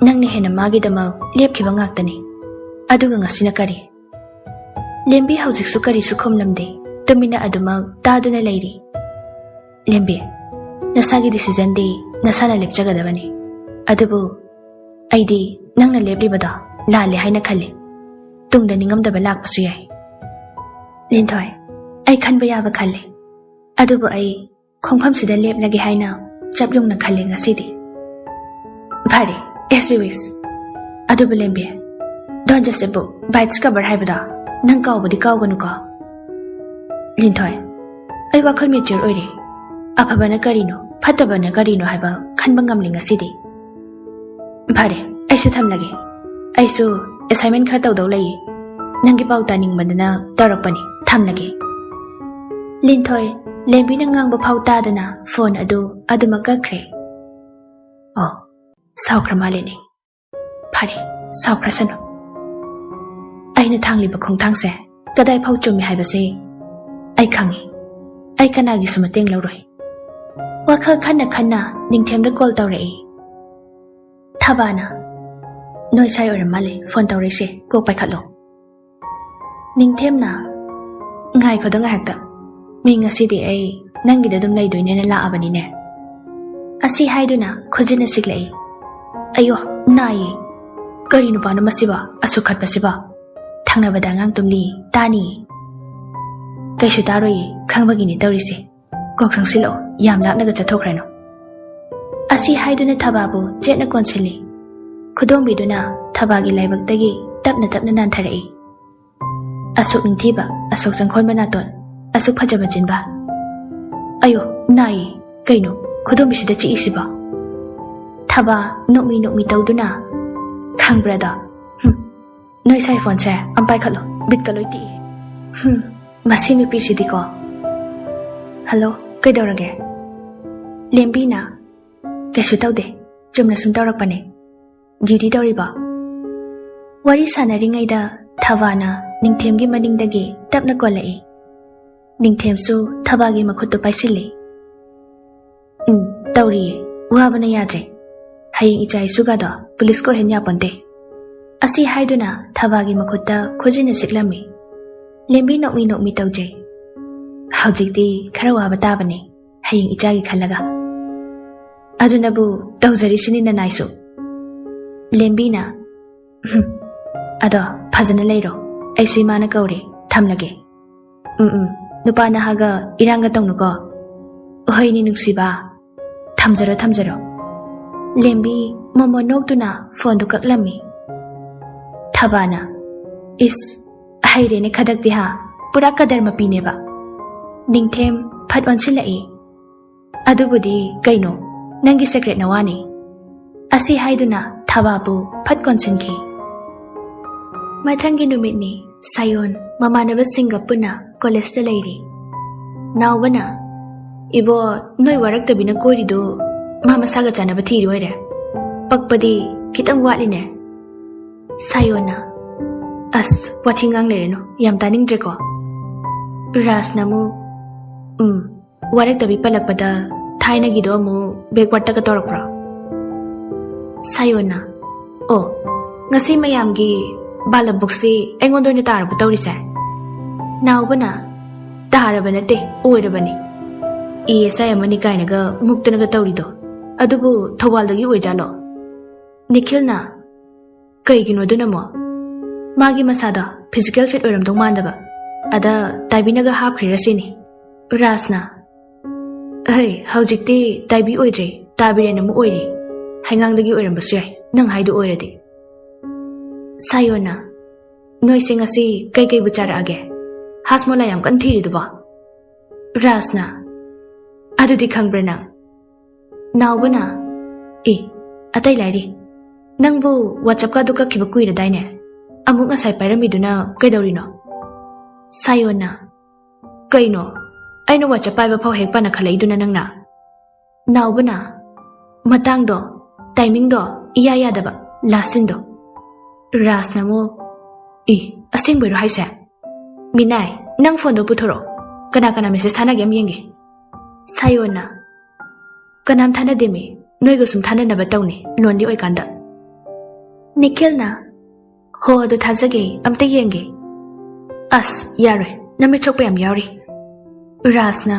ꯅꯪꯅ ꯍꯦꯟꯅ ꯃꯥꯒꯤꯗꯃꯛ ꯂꯦꯞꯈꯤꯕ ꯉꯥꯛꯇꯅꯤ꯫ ꯑꯗꯨꯒ ꯉꯁꯤꯅ ꯀꯔꯤ?" ꯂꯦꯝꯕꯤ ꯍꯧꯖꯤꯛꯁꯨ ꯀꯔꯤꯁꯨ ꯈꯨꯝꯂꯝꯗꯦ꯫ ꯇꯨꯃꯤꯟꯅ ꯑꯗꯨꯃꯛ ꯇꯥꯗꯨꯅ ꯂꯩꯔꯤ꯫ "ꯂꯦꯝꯕꯤ, ꯅꯁꯥꯒꯤ decisionꯗꯤ ꯅꯁꯥꯅ ꯂꯦꯞꯆꯒꯗꯕꯅꯤ꯫ ꯑꯗꯨꯕꯨ ꯑꯩꯗꯤ ꯅꯪꯅ ꯂꯦꯞꯂꯤꯕꯗꯣ ꯂꯥꯜꯂꯦ ꯍꯥꯏꯅ ꯈꯜꯂꯤ꯫ ꯇꯨꯡꯗ ꯅꯤꯡꯉꯝꯗꯕ ꯂꯥꯛꯄꯁꯨ ꯌꯥꯏ꯫" "ꯂꯤꯟꯊꯣꯏ, ꯑꯩ ꯈꯟꯕ ꯌꯥꯕ ꯈꯜꯂꯦ꯫ ꯑꯗꯨꯕꯨ ꯑꯩ ꯈꯣꯡꯐꯝꯁꯤꯗ ꯂꯦꯞꯂꯒꯦ ꯍꯥꯏꯅ ꯆꯞ ꯌꯨꯡꯅ ꯈꯜꯂꯦ ꯉꯁꯤꯗꯤ꯫" "ꯐꯔꯦ, as you wish꯫ ꯑꯗꯨꯕꯨ ꯂꯦꯝꯕꯤ, Don't just a book, by its cover ꯍꯥꯏꯕꯗꯣ ꯅꯪ ꯀꯥꯎꯕꯗꯤ ꯀꯥꯎꯒꯅꯨꯀꯣ꯫ ꯂꯤꯟꯊꯣꯏ, ꯑꯩ ꯋꯥꯈꯜ mature ꯑꯣꯏꯔꯦ꯫ ꯑꯐꯕꯅ ꯀꯔꯤꯅꯣ, ꯐꯠꯇꯕꯅ ꯀꯔꯤꯅꯣ ꯍꯥꯏꯕ ꯈꯟꯕ ꯉꯝꯂꯦ ꯉꯁꯤꯗꯤ꯫ ꯐꯔꯦ, ꯑꯩꯁꯨ ꯊꯝꯂꯒꯦ꯫ ꯑꯩꯁꯨ assignment ꯈꯔ ꯇꯧꯗꯧ ꯂꯩꯌꯦ꯫ ꯅꯪꯒꯤ ꯄꯥꯎ ꯇꯥꯅꯤꯡꯕꯗꯨꯅ ꯇꯧꯔꯛꯄꯅꯤ꯫ ꯊꯝꯂꯒꯦ꯫ ꯂꯤꯟꯊꯣꯏ, ꯂꯦꯝꯕꯤꯅ ꯉꯥꯡꯕ ꯐꯥꯎ ꯇꯥꯗꯅ phone ꯑꯗꯨ ꯑꯗꯨꯃꯛ ꯀꯛꯈ꯭ꯔꯦ꯫ ꯑꯣ, ꯁꯥꯎꯈ꯭ꯔ ꯃꯥꯜꯂꯦꯅꯦ꯫ ꯐꯔꯦ, ꯁꯥꯎꯈ꯭ꯔꯁꯅꯨ꯫ ꯑꯩꯅ ꯊꯥꯡꯂꯤꯕ ꯈꯣꯡꯊꯥꯡꯁꯦ ꯀꯗꯥꯏ ꯐꯥꯎ ꯆꯨꯝꯃꯤ ꯍꯥꯏꯕꯁꯦ ꯑꯩ ꯈꯪꯉꯤ꯫ ꯑꯩ ꯀꯅꯥꯒꯤꯁꯨ ꯃꯇꯦꯡ ꯂꯧꯔꯣꯏ꯫ ꯋꯥꯈꯜ ꯈꯟꯅ ꯈꯟꯅ ꯅꯤꯡꯊꯦꯝꯗ call ꯇꯧꯔꯛꯏ꯫ ꯊꯕꯥꯅ, "ꯅꯣꯏ ꯁꯥꯏ ꯑꯣꯏꯔꯝ ꯃꯥꯜꯂꯦ phone ꯇꯧꯔꯛꯏꯁꯦ, ꯀꯣꯛ ꯄꯥꯏꯈꯠꯂꯣ꯫" ꯅꯤꯡꯊꯦꯝꯅ, "ꯉꯥꯏꯈꯣꯗ ꯉꯥꯏꯍꯥꯛꯇ, ꯃꯤ ꯉꯁꯤꯗꯤ ꯑꯩ ꯅꯪꯒꯤꯗ ꯑꯗꯨꯝ ꯂꯩꯗꯣꯏꯅꯦꯅ ꯂꯥꯛꯑꯕꯅꯤꯅꯦ꯫" ꯑꯁꯤ ꯍꯥꯏꯗꯨꯅ ꯈꯨꯖꯤꯟꯅ ꯁꯤꯛꯂꯛꯏ꯫ "ꯑꯌꯣ, ꯅꯥꯏꯌꯦ꯫ ꯀꯔꯤ ꯅꯨꯄꯥꯅꯣ ꯃꯁꯤꯕꯣ, ꯑꯁꯨꯛ ꯈꯠꯄꯁꯤꯕꯣ? ꯊꯪꯅꯕꯗ ꯑꯉꯥꯡ ꯇꯨꯝꯂꯤ, ꯇꯥꯅꯤꯌꯦ꯫" "ꯀꯩꯁꯨ ꯇꯥꯔꯣꯏꯌꯦ, ꯈꯪꯕꯒꯤꯅꯦ ꯇꯧꯔꯤꯁꯦ꯫ ꯀꯣꯛ ꯆꯪꯁꯤꯜꯂꯛꯑꯣ, ꯌꯥꯝ ꯂꯥꯞꯅꯒ ꯆꯠꯊꯣꯛꯈ꯭ꯔꯅꯨ꯫" ꯑꯁꯤ ꯍꯥꯏꯗꯨꯅ ꯊꯕꯥꯕꯨ ꯆꯦꯠꯅ ꯀꯣꯟꯁꯤꯜꯂꯤ꯫ ꯈꯨꯗꯣꯝꯕꯤꯗꯨꯅ ꯊꯕꯥꯒꯤ ꯂꯥꯏꯕꯛꯇꯒꯤ ꯇꯞꯅ ꯇꯞꯅ ꯅꯥꯟꯊꯔꯛꯏ꯫ "ꯑꯁꯨꯛ ꯅꯤꯡꯊꯤꯕ, ꯑꯁꯨꯛ ꯆꯪꯈꯣꯟꯕ ꯅꯥꯇꯣꯟ, ꯑꯁꯨꯛ ꯐꯖꯕ ꯆꯤꯟꯕꯥꯜ꯫ ꯑꯌꯣ, ꯅꯥꯏꯌꯦ꯫ ꯀꯩꯅꯣ ꯈꯨꯗꯣꯝꯕꯤꯁꯤꯗ ꯆꯤꯛꯏꯁꯤꯕꯣ?" ꯊꯕꯥ ꯅꯣꯛꯃꯤ ꯅꯣꯛꯃꯤ ꯇꯧꯗꯨꯅ, "ꯈꯪꯕ꯭ꯔꯥꯗꯣ? ꯍꯨꯝ, ꯅꯣꯏ ꯁꯥꯏ phoneꯁꯦ ꯑꯝ ꯄꯥꯏꯈꯠꯂꯣ, ꯕꯤꯠꯀ ꯂꯣꯏ ꯇꯦꯛꯏ꯫ ꯍꯨꯝ, ꯃꯁꯤ ꯅꯨꯄꯤꯁꯤꯗꯤꯀꯣ꯫" "Hello, ꯀꯩꯗꯧꯔꯒꯦ?" ꯂꯦꯝꯕꯤꯅ, "ꯀꯩꯁꯨ ꯇꯧꯗꯦ, ꯆꯨꯝꯅ ꯁꯨꯝ ꯇꯧꯔꯛꯄꯅꯦ꯫ Duty ꯇꯧꯔꯤꯕꯣ?" ꯋꯥꯔꯤ ꯁꯥꯟꯅꯔꯤꯉꯩꯗ ꯊꯕꯥꯅ ꯅꯤꯡꯊꯦꯝꯒꯤ ꯃꯅꯤꯡꯗꯒꯤ ꯇꯞꯅ ꯀꯣꯜꯂꯛꯏ꯫ ꯅꯤꯡꯊꯦꯝꯁꯨ ꯊꯕꯥꯒꯤ ꯃꯈꯨꯠꯇꯨ ꯄꯥꯏꯁꯤꯜꯂꯤ꯫ "ꯎꯝ, ꯇꯧꯔꯤꯌꯦ꯫ ꯋꯥꯕꯅ ꯌꯥꯗ꯭ꯔꯦ꯫ ꯍꯌꯦꯡ ꯏꯆꯥ ꯏꯁꯨꯒꯗꯣ ꯄꯨꯂꯤꯁꯀ ꯑꯣꯏꯍꯟ ꯌꯥꯄꯣꯟꯇꯦ꯫" ꯑꯁꯤ ꯍꯥꯏꯗꯨꯅ ꯊꯕꯥꯒꯤ ꯃꯈꯨꯠꯇ ꯈꯨꯖꯤꯟꯅ ꯁꯤꯛꯂꯝꯃꯤ꯫ ꯂꯦꯝꯕꯤ ꯅꯣꯛꯃꯤ ꯅꯣꯛꯃꯤ ꯇꯧꯖꯩ꯫ "ꯍꯧꯖꯤꯛꯇꯤ ꯈꯔ ꯋꯥꯕ ꯇꯥꯕꯅꯦ, ꯍꯌꯦꯡ ꯏꯆꯥꯒꯤ ꯈꯜꯂꯒ꯫ ꯑꯗꯨꯅꯕꯨ ꯇꯧꯖꯔꯤꯁꯤꯅꯤ ꯅꯅꯥꯏꯁꯨ꯫" ꯂꯦꯝꯕꯤꯅ, "ꯎꯝ, ꯑꯗꯣ ꯐꯖꯅ ꯂꯩꯔꯣ, ꯑꯩꯁꯨ ꯏꯃꯥꯅ ꯀꯧꯔꯦ, ꯊꯝꯂꯒꯦ꯫" "ꯎꯝ, ꯎꯝ, ꯅꯨꯄꯥ ꯅꯍꯥꯒ ꯏꯔꯥꯡꯒ ꯇꯧꯅꯨꯀꯣ꯫" "ꯍꯣꯏꯅꯦ ꯅꯨꯡꯁꯤꯕ, ꯊꯝꯖꯔꯣ, ꯊꯝꯖꯔꯣ꯫" ꯂꯦꯝꯕꯤ ꯃꯣꯃꯣꯟ ꯅꯣꯛꯇꯨꯅ phoneꯗꯨ ꯀꯛꯂꯝꯃꯤ꯫ ꯊꯕꯥꯅ, "ꯏꯁ, ꯍꯩꯔꯦꯅꯦ ꯈꯗꯛꯇꯤ ꯍꯥ, ꯄꯨꯔꯥ ꯀꯗꯔ ꯃꯄꯤꯅꯦꯕ"꯫ ꯅꯤꯡꯊꯦꯝ ꯐꯠ ꯑꯣꯟꯁꯤꯜꯂꯛꯏ꯫ "ꯑꯗꯨꯕꯨꯗꯤ ꯀꯩꯅꯣ, ꯅꯪꯒꯤ ꯁꯦꯀ꯭ꯔꯦꯠ ꯅꯋꯥꯅꯤ"꯫ ꯑꯁꯤ ꯍꯥꯏꯗꯨꯅ ꯊꯕꯥꯕꯨ ꯐꯠ ꯀꯣꯟꯁꯤꯟꯈꯤ꯫ ꯃꯊꯪꯒꯤ ꯅꯨꯃꯤꯠꯅꯤ꯫ ꯁꯥꯌꯣꯟ ꯃꯃꯥꯟꯅꯕꯁꯤꯡꯒ ꯄꯨꯟꯅ ꯀꯣꯂꯦꯖꯇ ꯂꯩꯔꯤ꯫ ꯅꯥꯎꯕꯅ, "ꯏꯕꯣ, ꯅꯣꯏ ꯋꯥꯔꯛꯇꯕꯤꯅ ꯀꯣꯏꯔꯤꯗꯨ ꯃꯥ ꯃꯁꯥꯒ ꯆꯥꯟꯅꯕ ꯊꯤꯔꯤ ꯑꯣꯏꯔꯦ꯫ ꯄꯛꯄꯗꯤ ꯈꯤꯇꯪ ꯋꯥꯠꯂꯤꯅꯦ"꯫ ꯁꯥꯌꯣꯟꯅ, "ꯑꯁ, ꯋꯥꯊꯤ ꯉꯥꯡ ꯂꯩꯔꯅꯨ, ꯌꯥꯝ ꯇꯥꯅꯤꯡꯗ꯭ꯔꯦꯀꯣ"꯫ ꯔꯥꯖꯅ ꯑꯃꯨꯛ, "ꯎꯝ, ꯋꯥꯔꯛꯇꯕꯤ ꯄꯜꯂꯛꯄꯗ ꯊꯥꯏꯅꯒꯤꯗꯣ ꯑꯃꯨꯛ backwardꯇꯒ ꯇꯧꯔꯛꯄ꯭ꯔꯣ?" ꯁꯥꯌꯣꯟꯅ, "ꯑꯣ, ꯉꯁꯤ ꯃꯌꯥꯝꯒꯤ ꯕꯥꯂꯞ ꯕꯨꯛꯁꯤ ꯑꯩꯉꯣꯟꯗ ꯑꯣꯏꯅ ꯇꯥꯔꯕ ꯇꯧꯔꯤꯁꯦ?" ꯅꯥꯎꯕꯅ, "ꯇꯥꯔꯕ ꯅꯠꯇꯦ, ꯑꯣꯏꯔꯕꯅꯤ꯫ ꯏ ꯑꯦꯁ ꯑꯥꯏ ꯑꯃꯅꯤ ꯀꯥꯏꯅꯒ ꯃꯨꯛꯇꯅꯒ ꯇꯧꯔꯤꯗꯣ, ꯑꯗꯨꯕꯨ ꯊꯧꯕꯥꯜꯗꯒꯤ ꯑꯣꯏꯖꯥꯠꯂꯣ?" ꯅꯤꯈꯤꯜꯅ, "ꯀꯩꯒꯤꯅꯣ ꯑꯗꯨꯅ ꯑꯃꯨꯛ?" "ꯃꯥꯒꯤ ꯃꯁꯥꯗꯣ ꯐꯤꯖꯤꯀꯦꯜ ꯐꯤꯠ ꯑꯣꯏꯔꯝꯗꯧ ꯃꯥꯟꯗꯕ, ꯑꯗ ꯇꯥꯏꯕꯤꯅꯒ ꯍꯥꯞꯈ꯭ꯔꯤꯔ ꯁꯤꯅꯤ"꯫ ꯔꯥꯖꯅ, "ꯑꯍꯩ, ꯍꯧꯖꯤꯛꯇꯤ ꯇꯥꯏꯕꯤ ꯑꯣꯏꯗ꯭ꯔꯦ, ꯇꯥꯕꯤꯔꯦꯟ ꯑꯃ ꯑꯣꯏꯔꯦ꯫ ꯍꯩꯉꯥꯡꯗꯒꯤ ꯑꯣꯏꯔꯝꯕꯁꯨ ꯌꯥꯏ, ꯅꯪ ꯍꯥꯏꯗꯨ ꯑꯣꯏꯔꯗꯤ"꯫ ꯁꯥꯌꯣꯟꯅ, "ꯅꯣꯏꯁꯦ ꯉꯁꯤ ꯀꯩꯀꯩꯕꯨ ꯆꯥꯔꯛꯑꯒꯦ? ꯍꯥꯖꯃꯣꯂꯥ ꯌꯥꯝ ꯀꯟꯅ ꯊꯤꯔꯤꯗꯨꯕꯣ"꯫ ꯔꯥꯖꯅ, "ꯑꯗꯨꯗꯤ ꯈꯪꯕ꯭ꯔꯥ ꯅꯪ?" ꯅꯥꯎꯕꯅ, "ꯑꯦ, ꯑꯇꯩ ꯂꯥꯏꯔꯤ꯫ ꯅꯪꯕꯨ WhatsApp ꯀꯥꯗꯨ ꯀꯛꯈꯤꯕ ꯀꯨꯏꯔꯗꯥꯏꯅꯦ? ꯑꯃꯨꯛ ꯉꯁꯥꯏ ꯄꯥꯏꯔꯝꯃꯤꯗꯨꯅ ꯀꯩꯗꯧꯔꯤꯅꯣ?" ꯁꯥꯌꯣꯟꯅ, "ꯀꯩꯅꯣ? ꯑꯩꯅ WhatsApp ꯄꯥꯏꯕ ꯐꯥꯎ ꯍꯦꯛ ꯄꯥꯅꯈꯠꯂꯛꯏꯗꯨꯅ ꯅꯪꯅ?" ꯅꯥꯎꯕꯅ, "ꯃꯇꯥꯡꯗꯣ, ꯇꯥꯏꯃꯤꯡꯗꯣ ꯏꯌꯥ ꯌꯥꯗꯕ, ꯂꯥꯁ ꯁꯤꯟꯗꯣ"꯫ ꯔꯥꯖꯅ ꯑꯃꯨꯛ, "ꯏ, ꯑꯁꯦꯡꯕꯩꯔꯣ ꯍꯥꯏꯁꯦ? ꯃꯤꯅꯥꯏ, ꯅꯪ ꯐꯣꯟꯗꯣ ꯄꯨꯊꯣꯔꯛꯑꯣ꯫ ꯀꯅꯥ ꯀꯅꯥ ꯃꯦꯁꯦꯖ ꯊꯥꯅꯒꯦ ꯑꯃ ꯌꯦꯡꯒꯦ"꯫ ꯁꯥꯌꯣꯟꯅ, "ꯀꯅꯥꯝ ꯊꯥꯅꯗꯦꯃꯤ, ꯅꯣꯏꯒ ꯁꯨꯝ ꯊꯥꯅꯅꯕ ꯇꯧꯅꯤ, ꯂꯣꯟꯂꯤ ꯑꯣꯏꯀꯥꯟꯗ"꯫ ꯅꯤꯈꯤꯜꯅ, "ꯍꯣ, ꯑꯗꯨ ꯊꯥꯖꯒꯦ, ꯑꯝꯇ ꯌꯦꯡꯒꯦ"꯫ "ꯑꯁ, ꯌꯥꯔꯣꯏ, ꯅꯃꯤꯠ ꯁꯣꯛꯄ ꯌꯥꯝ ꯌꯥꯎꯔꯤ"꯫ ꯔꯥꯖꯅ,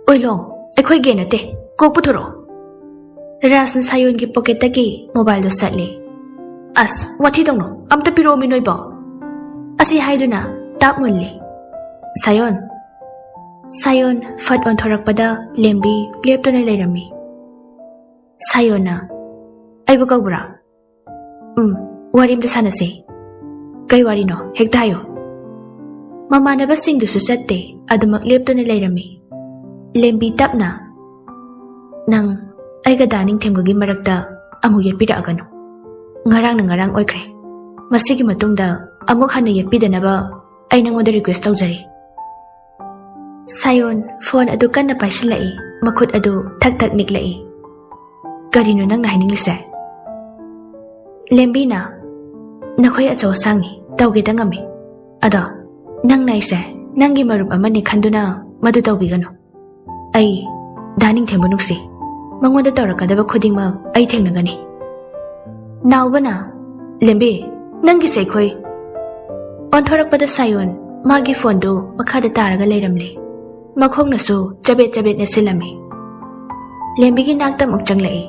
"ꯑꯣꯏꯂꯣꯡ, ꯑꯩꯈꯣꯏ ꯒꯦ ꯅꯠꯇꯦ, ꯀꯣꯛ ꯄꯨꯊꯣꯔꯛꯑꯣ"꯫ ꯔꯥꯖꯅ ꯁꯥꯌꯣꯟꯒꯤ ꯄꯣꯀꯦꯠꯇꯒꯤ ꯃꯣꯕꯥꯏꯜꯗꯣ ꯁꯠꯂꯤ꯫ "ꯑꯁ, ꯋꯥꯊꯤ ꯇꯧꯅꯨ, ꯑꯝꯇ ꯄꯤꯔꯛꯑꯣꯃꯤ ꯅꯣꯏꯕꯣ"꯫ ꯑꯁꯤ ꯍꯥꯏꯗꯨꯅ ꯇꯥꯞ ꯃꯨꯜꯂꯤ꯫ "ꯁꯥꯌꯣꯟ, ꯁꯥꯌꯣꯟ"꯫ ꯐꯠ ꯑꯣꯟꯊꯣꯔꯛꯄꯗ ꯂꯦꯝꯕꯤ ꯂꯦꯞꯇꯨꯅ ꯂꯩꯔꯝꯃꯤ꯫ ꯁꯥꯌꯣꯟꯅ, "ꯑꯩꯕꯨ ꯀꯧꯕ꯭ꯔꯥ?" "ꯎꯝ"꯫ ꯋꯥꯔꯤ ꯑꯝꯇ ꯁꯥꯟꯅꯁꯦ꯫ ꯀꯩ ꯋꯥꯔꯤꯅꯣ? ꯍꯦꯛꯇ ꯍꯥꯏꯌꯣ꯫ ꯃꯃꯥꯟꯅꯕꯁꯤꯡꯗꯨꯁꯨ ꯆꯠꯇꯦ, ꯑꯗꯨꯃꯛ ꯂꯦꯞꯇꯨꯅ ꯂꯩꯔꯝꯃꯤ꯫ ꯂꯦꯝꯕꯤ ꯇꯞꯅ, "ꯅꯪ ꯑꯩꯒ ꯗꯥ ꯅꯤꯡꯊꯦꯝꯒꯒꯤ ꯃꯔꯛꯇ ꯑꯃꯨꯛ ꯌꯦꯠꯄꯤꯔꯛꯑꯒꯅꯨ꯫ ꯉꯔꯥꯡꯅ ꯉꯔꯥꯡ ꯑꯣꯏꯈ꯭ꯔꯦ꯫ ꯃꯁꯤꯒꯤ ꯃꯇꯨꯡꯗ ꯑꯃꯨꯛ ꯍꯟꯅ ꯌꯦꯠꯄꯤꯗꯅꯕ ꯑꯩ ꯅꯉꯣꯟꯗ ꯔꯤꯀ꯭ꯋꯦꯁ ꯇꯧꯖꯔꯤ"꯫ ꯁꯥꯌꯣꯟ ꯐꯣꯟ ꯑꯗꯨ ꯀꯟꯅ ꯄꯥꯏꯁꯤꯜꯂꯛꯏ, ꯃꯈꯨꯠ ꯑꯗꯨ ꯊꯛ ꯊꯛ ꯅꯤꯛꯂꯛꯏ꯫ "ꯀꯔꯤꯅꯣ ꯅꯪꯅ ꯍꯥꯏꯅꯤꯡꯂꯤꯁꯦ?" ꯂꯦꯝꯕꯤꯅ, "ꯅꯈꯣꯏ ꯑꯆꯧ ꯑꯁꯥꯡꯅꯤ, ꯇꯧꯒꯦꯗ ꯉꯝꯃꯤ꯫ ꯑꯗꯣ ꯅꯪꯅ ꯑꯩꯁꯦ ꯅꯪꯒꯤ ꯃꯔꯨꯞ ꯑꯃꯅꯤ ꯈꯟꯗꯨꯅ ꯃꯗꯨ ꯇꯧꯕꯤꯒꯅꯨ꯫ ꯑꯩ ꯗꯥ ꯅꯤꯡꯊꯦꯝꯕꯨ ꯅꯨꯡꯁꯤ꯫ ꯃꯉꯣꯟꯗ ꯇꯧꯔꯛꯀꯗꯕ ꯈꯨꯗꯤꯡꯃꯛ ꯑꯩ ꯊꯦꯡꯅꯒꯅꯤ"꯫ ꯅꯥꯎꯕꯅ, "ꯂꯦꯝꯕꯤ, ꯅꯪꯒꯤꯁꯦ ꯑꯩꯈꯣꯏ"꯫ ꯑꯣꯟꯊꯣꯔꯛꯄꯗ ꯁꯥꯌꯣꯟ ꯃꯥꯒꯤ ꯐꯣꯟꯗꯨ ꯃꯈꯥꯗ ꯇꯥꯔꯒ ꯂꯩꯔꯝꯂꯦ꯫ ꯃꯈꯣꯡꯅꯁꯨ ꯆꯕꯦꯠ ꯆꯕꯦꯠ ꯅꯦꯠꯁꯤꯜꯂꯝꯃꯤ꯫ ꯂꯦꯝꯕꯤꯒꯤ ꯅꯥꯛꯇ ꯑꯃꯨꯛ ꯆꯪꯂꯛꯏ꯫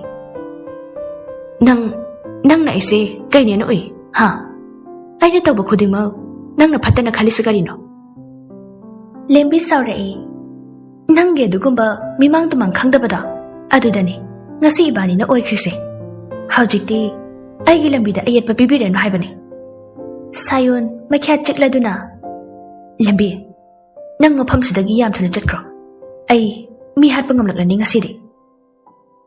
"ꯅꯪ, ꯅꯪꯅ ꯑꯩꯁꯦ ꯀꯩꯅꯦꯅ ꯎꯏ, ꯍꯥ? ꯑꯩꯅ ꯇꯧꯕ ꯈꯨꯗꯤꯡꯃꯛ ꯅꯪꯅ ꯐꯠꯇꯅ ꯈꯜꯂꯤꯁꯤ ꯀꯔꯤꯅꯣ?" ꯂꯦꯝꯕꯤ ꯁꯥꯎꯔꯛꯏ꯫ "ꯅꯪꯒꯤ ꯑꯗꯨꯒꯨꯝꯕ ꯃꯤꯃꯥꯡ ꯇꯨꯃꯥꯡ ꯈꯪꯗꯕꯗꯣ, ꯑꯗꯨꯗꯅꯤ ꯉꯁꯤ ꯏꯕꯥꯅꯤꯅ ꯑꯣꯏꯈ꯭ꯔꯤꯁꯦ꯫ ꯍꯧꯖꯤꯛꯇꯤ ꯑꯩꯒꯤ ꯂꯝꯕꯤꯗ ꯑꯌꯦꯠꯄ ꯄꯤꯕꯤꯔꯅꯨ ꯍꯥꯏꯕꯅꯤ"꯫ ꯁꯥꯌꯣꯟ ꯃꯈ꯭ꯌꯥꯠ ꯆꯤꯛꯂꯗꯨꯅ, "ꯂꯦꯝꯕꯤ, ꯅꯪ ꯃꯐꯝꯁꯤꯗꯒꯤ ꯌꯥꯝ ꯊꯨꯅ ꯆꯠꯈ꯭ꯔꯣ꯫ ꯑꯩ ꯃꯤ ꯍꯥꯠꯄ ꯉꯝꯂꯛꯂꯅꯤ ꯉꯁꯤꯗꯤ"꯫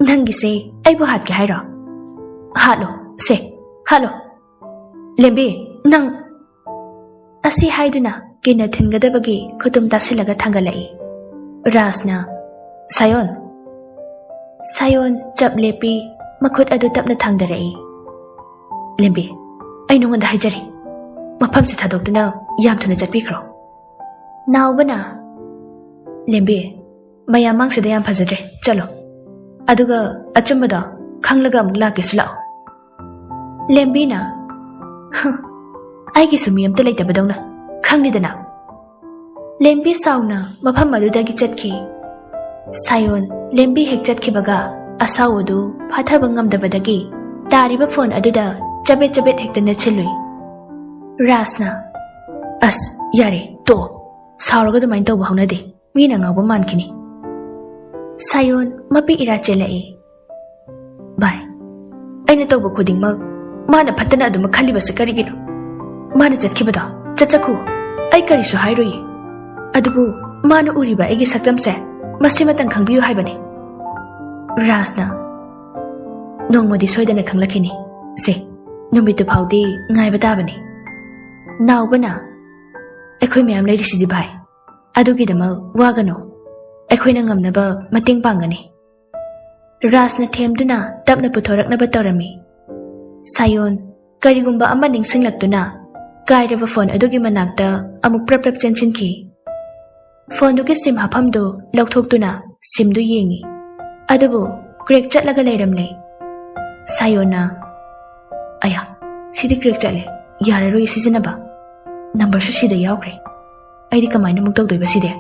"ꯅꯪꯒꯤꯁꯦ ꯑꯩꯕꯨ ꯍꯥꯠꯀꯦ ꯍꯥꯏꯔꯣ? ꯍꯥꯠꯂꯣ, ꯁꯦ, ꯍꯥꯠꯂꯣ꯫ ꯂꯦꯝꯕꯤ, ꯅꯪ"꯫ ꯑꯁꯤ ꯍꯥꯏꯗꯨꯅ ꯀꯤꯟꯅ ꯊꯤꯟꯒꯗꯕꯒꯤ ꯈꯨꯇꯨꯝ ꯇꯥꯁꯤꯜꯂꯒ ꯊꯥꯡꯒꯠꯂꯛꯏ꯫ ꯔꯥꯖꯅ, "ꯁꯥꯌꯣꯟ"꯫ ꯁꯥꯌꯣꯟ ꯆꯞ ꯂꯦꯞꯄꯤ, ꯃꯈꯨꯠ ꯑꯗꯨ ꯇꯞꯅ ꯊꯥꯡꯗꯔꯛꯏ꯫ "ꯂꯦꯝꯕꯤ, ꯑꯩ ꯅꯉꯣꯟꯗ ꯍꯥꯏꯖꯔꯤ, ꯃꯐꯝꯁꯤ ꯊꯥꯗꯣꯛꯇꯨꯅ ꯌꯥꯝ ꯊꯨꯅ ꯆꯠꯄꯤꯈ꯭ꯔꯣ"꯫ ꯅꯥꯎꯕꯅ, "ꯂꯦꯝꯕꯤ, ꯃꯌꯥꯝ ꯃꯥꯡꯁꯤꯗ ꯌꯥꯝ ꯐꯖꯗ꯭ꯔꯦ, ꯆꯠꯂꯣ꯫ ꯑꯗꯨꯒ ꯑꯆꯨꯝꯕꯗꯣ ꯈꯪꯂꯒ ꯑꯃꯨꯛ ꯂꯥꯛꯀꯦꯁꯨ ꯂꯥꯛꯑꯣ"꯫ ꯂꯦꯝꯕꯤꯅ, "ꯍ, ꯑꯩꯒꯤꯁꯨ ꯃꯤ ꯑꯝꯇ ꯂꯩꯇꯕꯗꯧꯅ, ꯈꯪꯂꯤꯗꯅ"꯫ ꯂꯦꯝꯕꯤ ꯁꯥꯎꯅ ꯃꯐꯝ ꯑꯗꯨꯗꯒꯤ ꯆꯠꯈꯤ꯫ ꯁꯥꯌꯣꯟ ꯂꯦꯝꯕꯤ ꯍꯦꯛ ꯆꯠꯈꯤꯕꯒ ꯑꯁꯥꯎꯕꯗꯨ ꯐꯥꯊꯕ ꯉꯝꯗꯕꯗꯒꯤ ꯇꯥꯔꯤꯕ ꯐꯣꯟ ꯑꯗꯨꯗ ꯆꯕꯦꯠ ꯆꯕꯦꯠ ꯍꯦꯛꯇ ꯅꯦꯠꯁꯤꯜꯂꯨꯏ꯫ ꯔꯥꯖꯅ, "ꯑꯁ, ꯌꯥꯔꯦ, ꯇꯣꯛꯑꯣ꯫ ꯁꯥꯎꯔꯒ ꯑꯗꯨꯃꯥꯏꯅ ꯇꯧꯕ ꯍꯧꯅꯗꯦ꯫ ꯃꯤꯅ ꯉꯥꯎꯕ ꯃꯥꯟꯈꯤꯅꯤ"꯫ ꯁꯥꯌꯣꯟ ꯃꯄꯤ ꯏꯔꯥ ꯆꯦꯜꯂꯛꯏ꯫ "ꯚꯥꯏ, ꯑꯩꯅ ꯇꯧꯕ ꯈꯨꯗꯤꯡꯃꯛ ꯃꯥꯅ ꯐꯠꯇꯅ ꯑꯗꯨꯃꯛ ꯈꯜꯂꯤꯕꯁꯦ ꯀꯔꯤꯒꯤꯅꯣ? ꯃꯥꯅ ꯆꯠꯈꯤꯕꯗꯣ ꯆꯠꯆꯈꯣ, ꯑꯩ ꯀꯔꯤꯁꯨ ꯍꯥꯏꯔꯣꯏꯌꯦ꯫ ꯑꯗꯨꯕꯨ ꯃꯥꯅ ꯎꯔꯤꯕ ꯑꯩꯒꯤ ꯁꯛꯇꯝꯁꯦ ꯃꯁꯤꯃꯇꯪ ꯈꯪꯕꯤꯌꯨ ꯍꯥꯏꯕꯅꯤ꯫ ꯔꯥꯖꯅ, ꯅꯣꯡꯃꯗꯤ ꯁꯣꯏꯗꯅ ꯈꯪꯂꯛꯈꯤꯅꯤ꯫ ꯁꯦ, ꯅꯨꯃꯤꯠꯇꯨ ꯐꯥꯎꯗꯤ ꯉꯥꯏꯕ ꯇꯥꯕꯅꯤ꯫ ꯅꯥꯎꯕꯅ, ꯑꯩꯈꯣꯏ ꯃꯌꯥꯝ ꯂꯩꯔꯤꯁꯤꯗꯤ ꯚꯥꯏ, ꯑꯗꯨꯒꯤꯗꯃꯛ ꯋꯥꯒꯅꯨ, ꯑꯩꯈꯣꯏꯅ ꯉꯝꯅꯕ ꯃꯇꯦꯡ ꯄꯥꯡꯒꯅꯤ꯫ ꯔꯥꯖꯅ ꯊꯦꯝꯗꯨꯅ ꯇꯞꯅ ꯄꯨꯊꯣꯔꯛꯅꯕ ꯇꯧꯔꯝꯃꯤ꯫ ꯁꯥꯌꯣꯟ ꯀꯔꯤꯒꯨꯝꯕ ꯑꯃ ꯅꯤꯡꯁꯤꯡꯂꯛꯇꯨꯅ ꯀꯥꯏꯔꯕ ꯐꯣꯟ ꯑꯗꯨꯒꯤ ꯃꯅꯥꯛꯇ ꯑꯃꯨꯛ ꯄ꯭ꯔꯞ ꯄ꯭ꯔꯞ ꯆꯦꯟꯁꯤꯟꯈꯤ꯫ ꯐꯣꯟꯗꯨꯒꯤ ꯁꯤꯝ ꯍꯥꯞꯐꯝꯗꯨ ꯂꯧꯊꯣꯛꯇꯨꯅ ꯁꯤꯝꯗꯨ ꯌꯦꯡꯉꯤ꯫ ꯑꯗꯨꯕꯨ ꯀ꯭ꯔꯦꯛ ꯆꯠꯂꯒ ꯂꯩꯔꯝꯂꯦ꯫ ꯁꯥꯌꯣꯟꯅ, "ꯑꯌꯥ, ꯁꯤꯗꯤ ꯀ꯭ꯔꯦꯛ ꯆꯠꯂꯦ, ꯌꯥꯔꯔꯣꯏ ꯁꯤꯖꯤꯟꯅꯕ꯫ ꯅꯝꯕꯔꯁꯨ ꯁꯤꯗ ꯌꯥꯎꯈ꯭ꯔꯦ꯫ ꯑꯩꯗꯤ ꯀꯃꯥꯏꯅ ꯑꯃꯨꯛ ꯇꯧꯗꯣꯏꯕ ꯁꯤꯗꯤ?"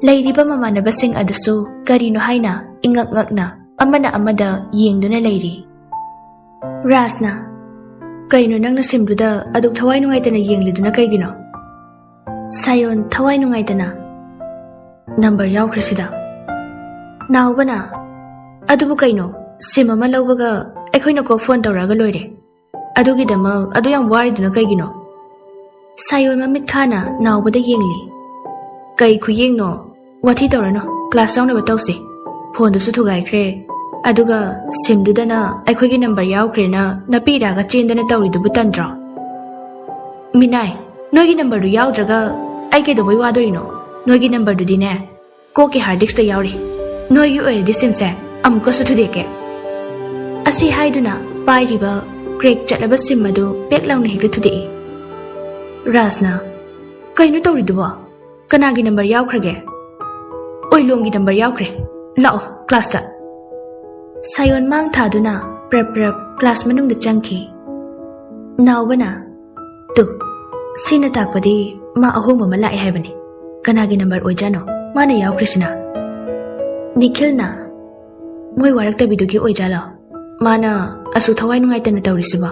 ꯂꯩꯔꯤꯕ ꯃꯃꯥꯟꯅꯕꯁꯤꯡ ꯑꯗꯨꯁꯨ ꯀꯔꯤꯅꯣ ꯍꯥꯏꯅ ꯏꯉꯛ ꯉꯛꯅ ꯑꯃꯅ ꯑꯃꯗ ꯌꯦꯡꯗꯨꯅ ꯂꯩꯔꯤ꯫ ꯔꯥꯖꯅ, "ꯀꯩꯅꯣ ꯅꯪꯅ ꯁꯤꯝꯗꯨꯗ ꯑꯗꯨꯛ ꯊꯋꯥꯏ ꯅꯨꯡꯉꯥꯏꯇꯅ ꯌꯦꯡꯂꯤꯗꯨꯅ ꯀꯩꯒꯤꯅꯣ?" ꯁꯥꯌꯣꯟ ꯊꯋꯥꯏ ꯅꯨꯡꯉꯥꯏꯇꯅ, "ꯅꯝꯕꯔ ꯌꯥꯎꯈ꯭ꯔꯦ ꯁꯤꯗ꯫" ꯅꯥꯎꯕꯅ, "ꯑꯗꯨꯕꯨ ꯀꯩꯅꯣ, ꯁꯤꯝ ꯑꯃ ꯂꯧꯕꯒ ꯑꯩꯈꯣꯏꯅ ꯀꯣꯛ ꯐꯣꯟ ꯇꯧꯔꯛꯑꯒ ꯂꯣꯏꯔꯦ꯫ ꯑꯗꯨꯒꯤꯗꯃꯛ ꯑꯗꯨ ꯌꯥꯝ ꯋꯥꯔꯤꯗꯨꯅ ꯀꯩꯒꯤꯅꯣ?" ꯁꯥꯌꯣꯟ ꯃꯃꯤꯠ ꯈꯥꯅ ꯅꯥꯎꯕꯗ ꯌꯦꯡꯂꯤ꯫ "ꯀꯩ ꯈꯨꯌꯦꯡꯅꯣ? ꯋꯥꯊꯤ ꯇꯧꯔꯅꯨ, ꯀ꯭ꯂꯥꯁ ꯌꯥꯎꯅꯕ ꯇꯧꯁꯤ꯫ ꯐꯣꯟꯗꯨꯁꯨ ꯊꯨꯒꯥꯏꯈ꯭ꯔꯦ, ꯑꯗꯨꯒ ꯁꯤꯝꯗꯨꯗꯅ ꯑꯩꯈꯣꯏꯒꯤ ꯅꯝꯕꯔ ꯌꯥꯎꯈ꯭ꯔꯦꯅ ꯅꯄꯤ ꯏꯔꯥꯒ ꯆꯦꯟꯗꯅ ꯇꯧꯔꯤꯗꯨꯕꯨ ꯇꯟꯗ꯭ꯔꯣ?" "ꯃꯤꯅꯥꯏ, ꯅꯣꯏꯒꯤ ꯅꯝꯕꯔꯗꯨ ꯌꯥꯎꯗ꯭ꯔꯒ ꯑꯩ ꯀꯩꯗꯧꯕꯩ ꯋꯥꯗꯣꯔꯤꯅꯣ? ꯅꯣꯏꯒꯤ ꯅꯝꯕꯔꯗꯨꯗꯤꯅꯦ, ꯀꯣꯛꯀꯤ ꯍꯥꯔꯗ ꯗꯤꯁꯛꯇ ꯌꯥꯎꯔꯤ꯫ ꯅꯣꯏꯒꯤ ꯑꯣꯏꯔꯗꯤ ꯁꯤꯝꯁꯦ ꯑꯃꯨꯛꯀꯁꯨ ꯊꯨꯗꯦꯛꯀꯦ꯫" ꯑꯁꯤ ꯍꯥꯏꯗꯨꯅ ꯄꯥꯏꯔꯤꯕ ꯀ꯭ꯔꯦꯛ ꯆꯠꯂꯕ ꯁꯤꯝ ꯑꯗꯨ ꯄꯦꯛ ꯂꯥꯎꯅ ꯍꯦꯛꯇ ꯊꯨꯗꯦꯛꯏ꯫ ꯔꯥꯖꯅ, "ꯀꯩꯅꯣ ꯇꯧꯔꯤꯗꯨꯕꯣ? ꯀꯅꯥꯒꯤ ꯅꯝꯕꯔ ꯌꯥꯎꯈ꯭ꯔꯒꯦ?" "ꯑꯣꯏꯂꯣꯡꯒꯤ ꯅꯝꯕꯔ ꯌꯥꯎꯈ꯭ꯔꯦ꯫ ꯂꯥꯛꯑꯣ ꯀ꯭ꯂꯥꯁꯇ꯫" ꯁꯥꯌꯣꯟ ꯃꯥꯡ ꯊꯥꯗꯨꯅ ꯄ꯭ꯔꯞ ꯄ꯭ꯔꯞ ꯀ꯭ꯂꯥꯁ ꯃꯅꯨꯡꯗ ꯆꯪꯈꯤ꯫ ꯅꯥꯎꯕꯅ, "ꯇꯨ, ꯁꯤꯅ ꯇꯥꯛꯄꯗꯤ ꯃꯥ ꯑꯍꯣꯡꯕ ꯑꯃ ꯂꯥꯛꯑꯦ ꯍꯥꯏꯕꯅꯤ꯫ ꯀꯅꯥꯒꯤ ꯅꯝꯕꯔ ꯑꯣꯏꯖꯥꯠꯅꯣ ꯃꯥꯅ ꯌꯥꯎꯈ꯭ꯔꯤꯁꯤꯅ?" ꯅꯤꯈꯤꯜꯅ, "ꯃꯣꯏ ꯋꯥꯔꯛꯇꯕꯤꯗꯨꯒꯤ ꯑꯣꯏꯖꯥꯠꯂꯣ ꯃꯥꯅ ꯑꯁꯨꯛ ꯊꯋꯥꯏ ꯅꯨꯡꯉꯥꯏꯇꯅ ꯇꯧꯔꯤꯁꯤꯕꯣ?"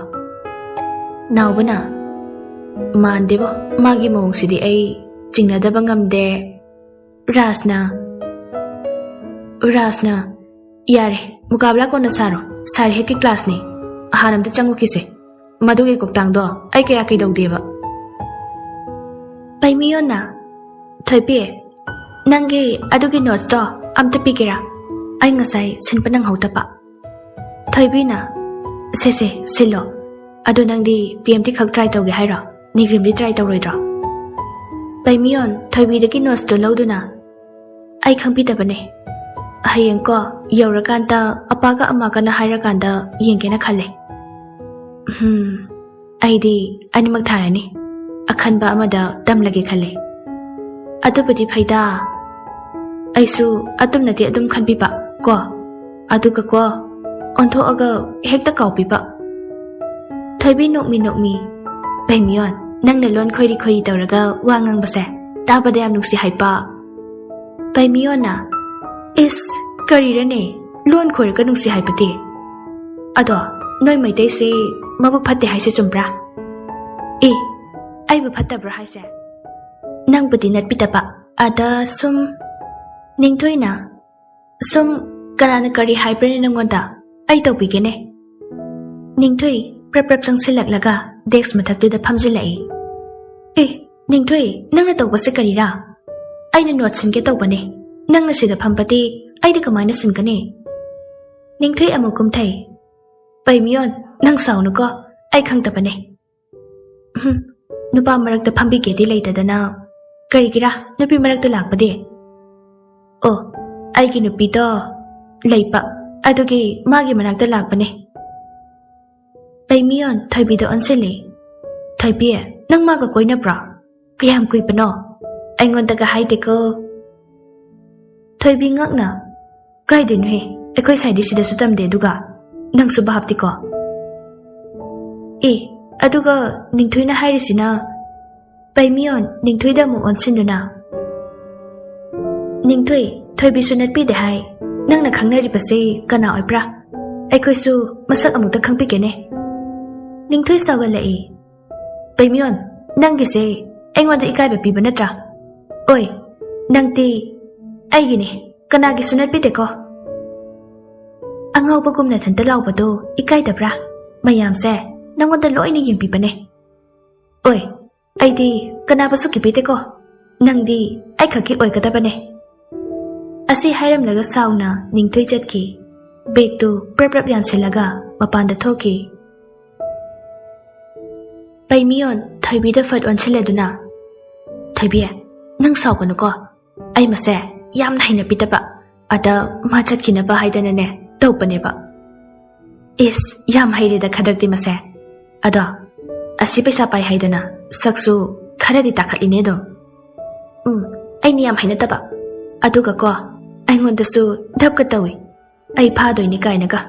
ꯅꯥꯎꯕꯅ, "ꯃꯥꯟꯗꯦꯕꯣ, ꯃꯥꯒꯤ ꯃꯑꯣꯡꯁꯤꯗꯤ ꯑꯩ ꯆꯤꯡꯅꯗꯕ ꯉꯝꯗꯦ꯫" ꯔꯥꯖꯅ, ꯔꯥꯖꯅ, "ꯌꯥꯔꯦ, ꯃꯨꯀꯥꯕꯂꯥ ꯀꯣꯟꯅ ꯁꯥꯔꯣ, ꯁꯥꯔ ꯍꯦꯠꯀꯤ ꯀ꯭ꯂꯥꯁꯅꯤ꯫ ꯍꯥꯟꯅ ꯑꯝꯇ ꯆꯪꯉꯨꯈꯤꯁꯦ꯫ ꯃꯗꯨꯒꯤ ꯀꯣꯛꯇꯥꯡꯗꯣ ꯑꯩ ꯀꯌꯥ ꯀꯩꯗꯧꯗꯦꯕ꯫ ꯄꯩꯃꯤꯌꯣꯟꯅ, "ꯊꯣꯏꯕꯤ, ꯅꯪꯒꯤ ꯑꯗꯨꯒꯤ ꯅꯣꯠꯁꯇꯣ ꯑꯝꯇ ꯄꯤꯒꯦꯔꯥ? ꯑꯩ ꯉꯁꯥꯏ ꯁꯤꯟꯕ ꯅꯪꯍꯧꯗꯕ꯫" ꯊꯣꯏꯕꯤꯅ, "ꯁꯦ ꯁꯦ, ꯁꯤꯜꯂꯣ꯫ ꯑꯗꯣ ꯅꯪꯗꯤ ꯄꯤ ꯑꯦꯝ ꯇꯤ ꯈꯛ ꯇ꯭ꯔꯥꯏ ꯇꯧꯒꯦ ꯍꯥꯏꯔꯣ? ꯅꯤꯒ꯭ꯔꯤꯝꯗꯤ ꯇ꯭ꯔꯥꯏ ꯇꯧꯔꯣꯏꯗ꯭ꯔꯣ?" ꯄꯩꯃꯤꯌꯣꯟ ꯊꯣꯏꯕꯤꯗꯒꯤ ꯅꯣꯠꯁꯇꯣ ꯂꯧꯗꯨꯅ, "ꯑꯩ ꯈꯪꯕꯤꯗꯕꯅꯦ꯫ ꯍꯌꯦꯡꯀꯣ, ꯌꯧꯔꯀꯥꯟꯗ ꯑꯄꯥꯒ ꯑꯃꯥꯒꯅ ꯍꯥꯏꯔꯀꯥꯟꯗ ꯌꯦꯡꯒꯦꯅ ꯈꯜꯂꯦ꯫ ꯎꯝ, ꯑꯩꯗꯤ ꯑꯅꯤꯃꯛ ꯊꯥꯔꯅꯤ꯫ ꯑꯈꯟꯕ ꯑꯃꯗ ꯇꯝꯂꯒꯦ ꯈꯜꯂꯦ꯫" "ꯑꯗꯨꯕꯨꯗꯤ ꯐꯩꯗ꯫ ꯑꯩꯁꯨ ꯑꯗꯨꯝꯅꯗꯤ ꯑꯗꯨꯝ ꯈꯟꯕꯤꯕ ꯀꯣ꯫ ꯑꯗꯨꯒ ꯀꯣ, ꯑꯣꯟꯊꯣꯛꯑꯒ ꯍꯦꯛꯇ ꯀꯥꯎꯕꯤꯕ꯫" ꯊꯣꯏꯕꯤ ꯅꯣꯛꯃꯤ ꯅꯣꯛꯃꯤ, "ꯄꯩꯃꯤꯌꯣꯟ, ꯅꯪꯅ ꯂꯣꯟ ꯈꯣꯏꯔꯤ ꯈꯣꯏꯔꯤ ꯇꯧꯔꯒ ꯋꯥ ꯉꯥꯡꯕꯁꯦ ꯇꯥꯕꯗ ꯌꯥꯝ ꯅꯨꯡꯁꯤ ꯍꯥꯏꯕ꯫" ꯄꯩꯃꯤꯌꯣꯟꯅ, "ꯏꯁ, ꯀꯔꯤꯔꯅꯦ ꯂꯣꯟ ꯈꯣꯏꯔꯒ ꯅꯨꯡꯁꯤ ꯍꯥꯏꯕꯗꯤ? ꯑꯗꯣ ꯅꯣꯏ ꯃꯩꯇꯩꯁꯦ ꯃꯕꯨꯛ ꯐꯠꯇꯦ ꯍꯥꯏꯁꯦ ꯆꯨꯝꯕ꯭ꯔꯥ?" "ꯑꯦ, ꯑꯩꯕꯨ ꯐꯠꯇꯕ꯭ꯔꯣ ꯍꯥꯏꯁꯦ?" "ꯅꯪꯕꯨꯗꯤ ꯅꯠꯄꯤꯗꯕ, ꯑꯗ ꯁꯨꯝ꯫" ꯅꯤꯡꯊꯣꯏꯅ, "ꯁꯨꯝ, ꯀꯅꯥꯅ ꯀꯔꯤ ꯍꯥꯏꯕ꯭ꯔꯅꯦ ꯅꯪꯉꯣꯟꯗ? ꯑꯩ ꯇꯧꯕꯤꯒꯦꯅꯦ꯫" ꯅꯤꯡꯊꯣꯏ ꯄ꯭ꯔꯞ ꯄ꯭ꯔꯞ ꯆꯪꯁꯤꯜꯂꯛꯂꯒ ꯗꯦꯁ꯭ꯛ ꯃꯊꯛꯇꯨꯗ ꯐꯝꯖꯤꯜꯂꯛꯏ꯫ "ꯑꯦ, ꯅꯤꯡꯊꯣꯏ, ꯅꯪꯅ ꯇꯧꯕꯁꯦ ꯀꯔꯤꯔꯥ? ꯑꯩꯅ ꯅꯣꯠ ꯁꯤꯟꯒꯦ ꯇꯧꯕꯅꯦ꯫ ꯅꯪꯅ ꯁꯤꯗ ꯐꯝꯕꯗꯤ ꯑꯩꯗꯤ ꯀꯃꯥꯏꯅ ꯁꯤꯟꯒꯅꯤ?" ꯅꯤꯡꯊꯣꯏ ꯑꯃꯨꯛ ꯀꯨꯝꯊꯩ꯫ "ꯄꯩꯃꯤꯌꯣꯟ, ꯅꯪ ꯁꯥꯎꯅꯨꯀꯣ, ꯑꯩ ꯈꯪꯗꯕꯅꯦ꯫" "ꯎꯝ, ꯅꯨꯄꯥ ꯃꯔꯛꯇ ꯐꯝꯕꯤꯒꯦꯗꯤ ꯂꯩꯇꯗꯅ ꯀꯔꯤꯒꯤꯔꯥ ꯅꯨꯄꯤ ꯃꯔꯛꯇ ꯂꯥꯛꯄꯗꯤ?" "ꯑꯣ, ꯑꯩꯒꯤ ꯅꯨꯄꯤꯗꯣ ꯂꯩꯕ, ꯑꯗꯨꯒꯤ ꯃꯥꯒꯤ ꯃꯅꯥꯛꯇ ꯂꯥꯛꯄꯅꯦ꯫" ꯄꯩꯃꯤꯌꯣꯟ ꯊꯣꯏꯕꯤꯗ ꯑꯣꯟꯁꯤꯜꯂꯤ꯫ "ꯊꯣꯏꯕꯤ, ꯅꯪ ꯃꯥꯒ ꯀꯣꯏꯅꯕ꯭ꯔꯣ? ꯀꯌꯥꯝ ꯀꯨꯏꯕꯅꯣ? ꯑꯩꯉꯣꯟꯗꯒ ꯍꯥꯏꯗꯦꯀꯣ꯫" ꯊꯣꯏꯕꯤ ꯉꯛꯅ, "ꯀꯥꯏꯗꯩꯅꯣꯍꯦ? ꯑꯩꯈꯣꯏ ꯁꯥꯏꯗꯤ ꯁꯤꯗꯁꯨ ꯇꯝꯗꯦ, ꯑꯗꯨꯒ ꯅꯪꯁꯨ ꯚꯥꯞꯇꯤꯀꯣ?" "ꯑꯦ, ꯑꯗꯨꯒ ꯅꯤꯡꯊꯣꯏꯅ ꯍꯥꯏꯔꯤꯁꯤꯅ?" ꯄꯩꯃꯤꯌꯣꯟ ꯅꯤꯡꯊꯣꯏꯗ ꯑꯃꯨꯛ ꯑꯣꯟꯁꯤꯟꯗꯨꯅ, "ꯅꯤꯡꯊꯣꯏ, ꯊꯣꯏꯕꯤꯁꯨ ꯅꯠꯄꯤꯗꯦ ꯍꯥꯏ꯫ ꯅꯪꯅ ꯈꯪꯅꯔꯤꯕꯁꯦ ꯀꯅꯥ ꯑꯣꯏꯕ꯭ꯔꯥ? ꯑꯩꯈꯣꯏꯁꯨ ꯃꯁꯛ ꯑꯃꯨꯛꯇ ꯈꯪꯕꯤꯒꯦꯅꯦ꯫" ꯅꯤꯡꯊꯣꯏ ꯁꯥꯎꯒꯠꯂꯛꯏ꯫ "ꯄꯩꯃꯤꯌꯣꯟ, ꯅꯪꯒꯤꯁꯦ ꯑꯩꯉꯣꯟꯗ ꯏꯀꯥꯏꯕ ꯄꯤꯕ ꯅꯠꯇ꯭ꯔꯥ? ꯑꯣꯏ, ꯅꯪꯗꯤ ꯑꯩꯒꯤꯅꯦ, ꯀꯅꯥꯒꯤꯁꯨ ꯅꯠꯄꯤꯗꯦꯀꯣ?" ꯑꯉꯥꯎꯕꯒꯨꯝꯅ ꯊꯟꯇ ꯂꯥꯎꯕꯗꯣ ꯏꯀꯥꯏꯗꯕ꯭ꯔꯥ? ꯃꯌꯥꯝꯁꯦ ꯅꯪꯉꯣꯟꯗ ꯂꯣꯏꯅ ꯌꯦꯡꯕꯤꯕꯅꯦ꯫ ꯑꯣꯏ, ꯑꯩꯗꯤ ꯀꯅꯥꯕꯨꯁꯨ ꯀꯤꯕꯤꯗꯦꯀꯣ꯫ ꯅꯪꯗꯤ ꯑꯩꯈꯛꯀꯤ ꯑꯣꯏꯒꯗꯕꯅꯦ꯫ ꯑꯁꯤ ꯍꯥꯏꯔꯝꯂꯒ ꯁꯥꯎꯅ ꯅꯤꯡꯊꯣꯏ ꯆꯠꯈꯤ꯫ ꯕꯦꯒꯇꯨ ꯄ꯭ꯔꯞ ꯄ꯭ꯔꯞ ꯌꯥꯟꯁꯤꯜꯂꯒ ꯃꯄꯥꯟꯗ ꯊꯣꯛꯈꯤ꯫ ꯄꯩꯃꯤꯌꯣꯟ ꯊꯣꯏꯕꯤꯗ ꯐꯠ ꯑꯣꯟꯁꯤꯜꯂꯗꯨꯅ, "ꯊꯣꯏꯕꯤ, ꯅꯪ ꯁꯥꯎꯒꯅꯨꯀꯣ꯫ ꯑꯩ ꯃꯁꯦ ꯌꯥꯝꯅ ꯍꯩꯅꯕꯤꯗꯕ꯫ ꯑꯗ ꯃꯥ ꯆꯠꯈꯤꯅꯕ ꯍꯥꯏꯗꯅꯅꯦ ꯇꯧꯕꯅꯦꯕ꯫" "ꯏꯁ, ꯌꯥꯝ ꯍꯩꯔꯦꯗ ꯈꯗ꯭ꯔꯛꯇꯤ ꯃꯁꯦ꯫ ꯑꯗꯣ ꯑꯁꯤ ꯄꯩꯁꯥ ꯄꯥꯏ ꯍꯥꯏꯗꯅ ꯁꯛꯁꯨ ꯈꯔꯗꯤ ꯇꯥꯈꯠꯂꯤꯅꯦ ꯑꯗꯨꯝ꯫ ꯎꯝ, ꯑꯩꯅ ꯌꯥꯝ ꯍꯩꯅꯗꯕ꯫ ꯑꯗꯨꯒ ꯀꯣ, ꯑꯩꯉꯣꯟꯗꯁꯨ ꯙꯞꯀ ꯇꯧꯏ꯫ ꯑꯩ ꯐꯥꯗꯣꯏꯅꯤ ꯀꯥꯏꯅꯒ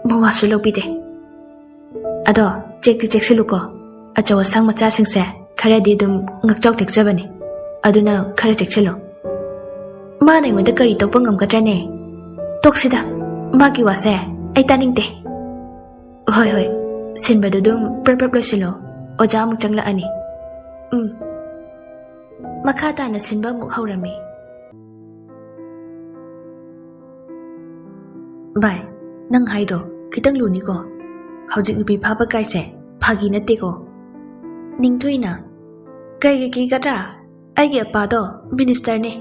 ꯃꯋꯥꯁꯨ ꯂꯧꯕꯤꯗꯦ꯫ ꯑꯗꯣ ꯆꯦꯛꯇꯤ ꯆꯦꯛꯁꯤꯜꯂꯨꯀꯣ, ꯑꯆꯧ ꯑꯁꯥꯡ ꯃꯆꯥꯁꯤꯡꯁꯦ ꯈꯔꯗꯤ ꯑꯗꯨꯝ ꯉꯛꯆꯥꯎ ꯊꯦꯛꯆꯕꯅꯤ꯫ ꯑꯗꯨꯅ ꯈꯔ ꯆꯦꯛꯁꯤꯜꯂꯨ꯫" "ꯃꯥꯅ ꯑꯩꯉꯣꯟꯗ ꯀꯔꯤ ꯇꯧꯕ ꯉꯝꯒꯗ꯭ꯔꯅꯦ? ꯇꯣꯛꯁꯤꯗ, ꯃꯥꯒꯤ ꯋꯥꯁꯦ ꯑꯩ ꯇꯥꯅꯤꯡꯗꯦ꯫" "ꯍꯣꯏ, ꯍꯣꯏ, ꯁꯤꯟꯕꯗꯨ ꯑꯗꯨꯝ ꯄ꯭ꯔꯞ ꯄ꯭ꯔꯞ ꯂꯣꯏꯁꯤꯜꯂꯣ, ꯑꯣꯖꯥ ꯑꯃꯨꯛ ꯆꯪꯂꯛꯑꯅꯤ꯫" "ꯎꯝ꯫" ꯃꯈꯥ ꯇꯥꯅ ꯁꯤꯟꯕ ꯑꯃꯨꯛ ꯍꯧꯔꯝꯃꯤ꯫ "ꯚꯥꯏ, ꯅꯪ ꯍꯥꯏꯗꯣ ꯈꯤꯇꯪ ꯂꯨꯅꯤꯀꯣ꯫ ꯍꯧꯖꯤꯛ ꯅꯨꯄꯤ ꯐꯥꯕ ꯀꯥꯏꯁꯦ ꯐꯥꯒꯤ ꯅꯠꯇꯦꯀꯣ꯫" ꯅꯤꯡꯊꯣꯏꯅ, "ꯀꯩꯒꯤ ꯀꯤꯒꯗ꯭ꯔꯥ? ꯑꯩꯒꯤ ꯑꯄꯥꯗꯣ ꯃꯤꯅꯤꯁꯇꯔꯅꯦ꯫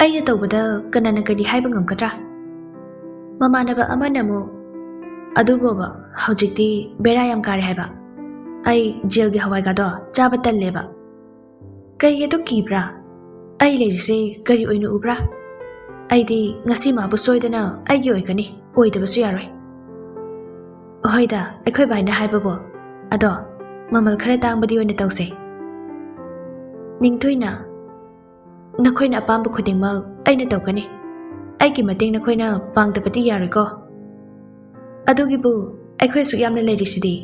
ꯑꯩꯅ ꯇꯧꯕꯗ ꯀꯅꯥꯅ ꯀꯔꯤ ꯍꯥꯏꯕ ꯉꯝꯒꯗ꯭ꯔꯥ?" ꯃꯃꯥꯟꯅꯕ ꯑꯃꯅ ꯑꯃꯨꯛ, "ꯑꯗꯨꯕꯣꯕ, ꯍꯧꯖꯤꯛꯇꯤ ꯕꯦꯔꯥ ꯌꯥꯝ ꯀꯥꯔꯦ ꯍꯥꯏꯕ꯫ ꯑꯩ ꯖꯦꯜꯒꯤ ꯍꯋꯥꯏꯒꯗꯣ ꯆꯥꯕ ꯇꯜꯂꯦꯕ꯫" "ꯀꯩꯒꯤ ꯑꯗꯨꯛ ꯀꯤꯕ꯭ꯔꯥ? ꯑꯩ ꯂꯩꯔꯤꯁꯦ ꯀꯔꯤ ꯑꯣꯏꯅ ꯎꯕ꯭ꯔꯥ? ꯑꯩꯗꯤ ꯉꯁꯤ ꯃꯥꯕꯨ ꯁꯣꯏꯗꯅ ꯑꯩꯒꯤ ꯑꯣꯏꯒꯅꯤ, ꯑꯣꯏꯗꯕꯁꯨ ꯌꯥꯔꯣꯏ꯫" "ꯍꯣꯏꯗ, ꯑꯩꯈꯣꯏ ꯚꯥꯏꯅ ꯍꯥꯏꯕꯕꯨ꯫ ꯑꯗꯣ ꯃꯃꯜ ꯈꯔ ꯇꯥꯡꯕꯗꯤ ꯑꯣꯏꯅ ꯇꯧꯁꯦ꯫" ꯅꯤꯡꯊꯣꯏꯅ, "ꯅꯈꯣꯏꯅ ꯑꯄꯥꯝꯕ ꯈꯨꯗꯤꯡꯃꯛ ꯑꯩꯅ ꯇꯧꯒꯅꯤ꯫ ꯑꯩꯒꯤ ꯃꯇꯦꯡ ꯅꯈꯣꯏꯅ ꯄꯥꯡꯗꯕꯗꯤ ꯌꯥꯔꯣꯏꯀꯣ꯫ ꯑꯗꯨꯒꯤꯕꯨ ꯑꯩꯈꯣꯏ ꯑꯁꯨꯛ ꯌꯥꯝꯅ ꯂꯩꯔꯤꯁꯤꯗꯤ꯫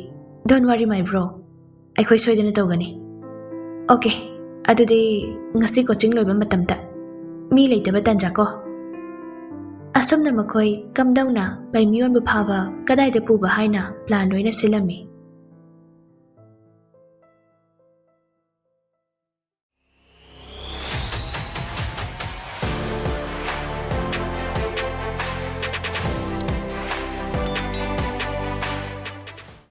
Don't worry, my bro꯫ ꯑꯩꯈꯣꯏ ꯁꯣꯏꯗꯅ ꯇꯧꯒꯅꯤ꯫" "ꯑꯣꯀꯦ, ꯑꯗꯨꯗꯤ ꯉꯁꯤ ꯀꯣꯆꯤꯡ ꯂꯣꯏꯕ ꯃꯇꯝꯗ꯫ ꯃꯤ ꯂꯩꯇꯕ ꯇꯥꯟꯖꯥ ꯀꯣ꯫" ꯑꯁꯨꯝꯅ ꯃꯈꯣꯏ ꯀꯝꯗꯧꯅ ꯄꯩꯃꯤꯌꯣꯟꯕꯨ ꯐꯥꯕ, ꯀꯗꯥꯏꯗ ꯄꯨꯕ ꯍꯥꯏꯅ ꯄ꯭ꯂꯥꯟ ꯂꯣꯏꯅ ꯁꯤꯜꯂꯝꯃꯤ꯫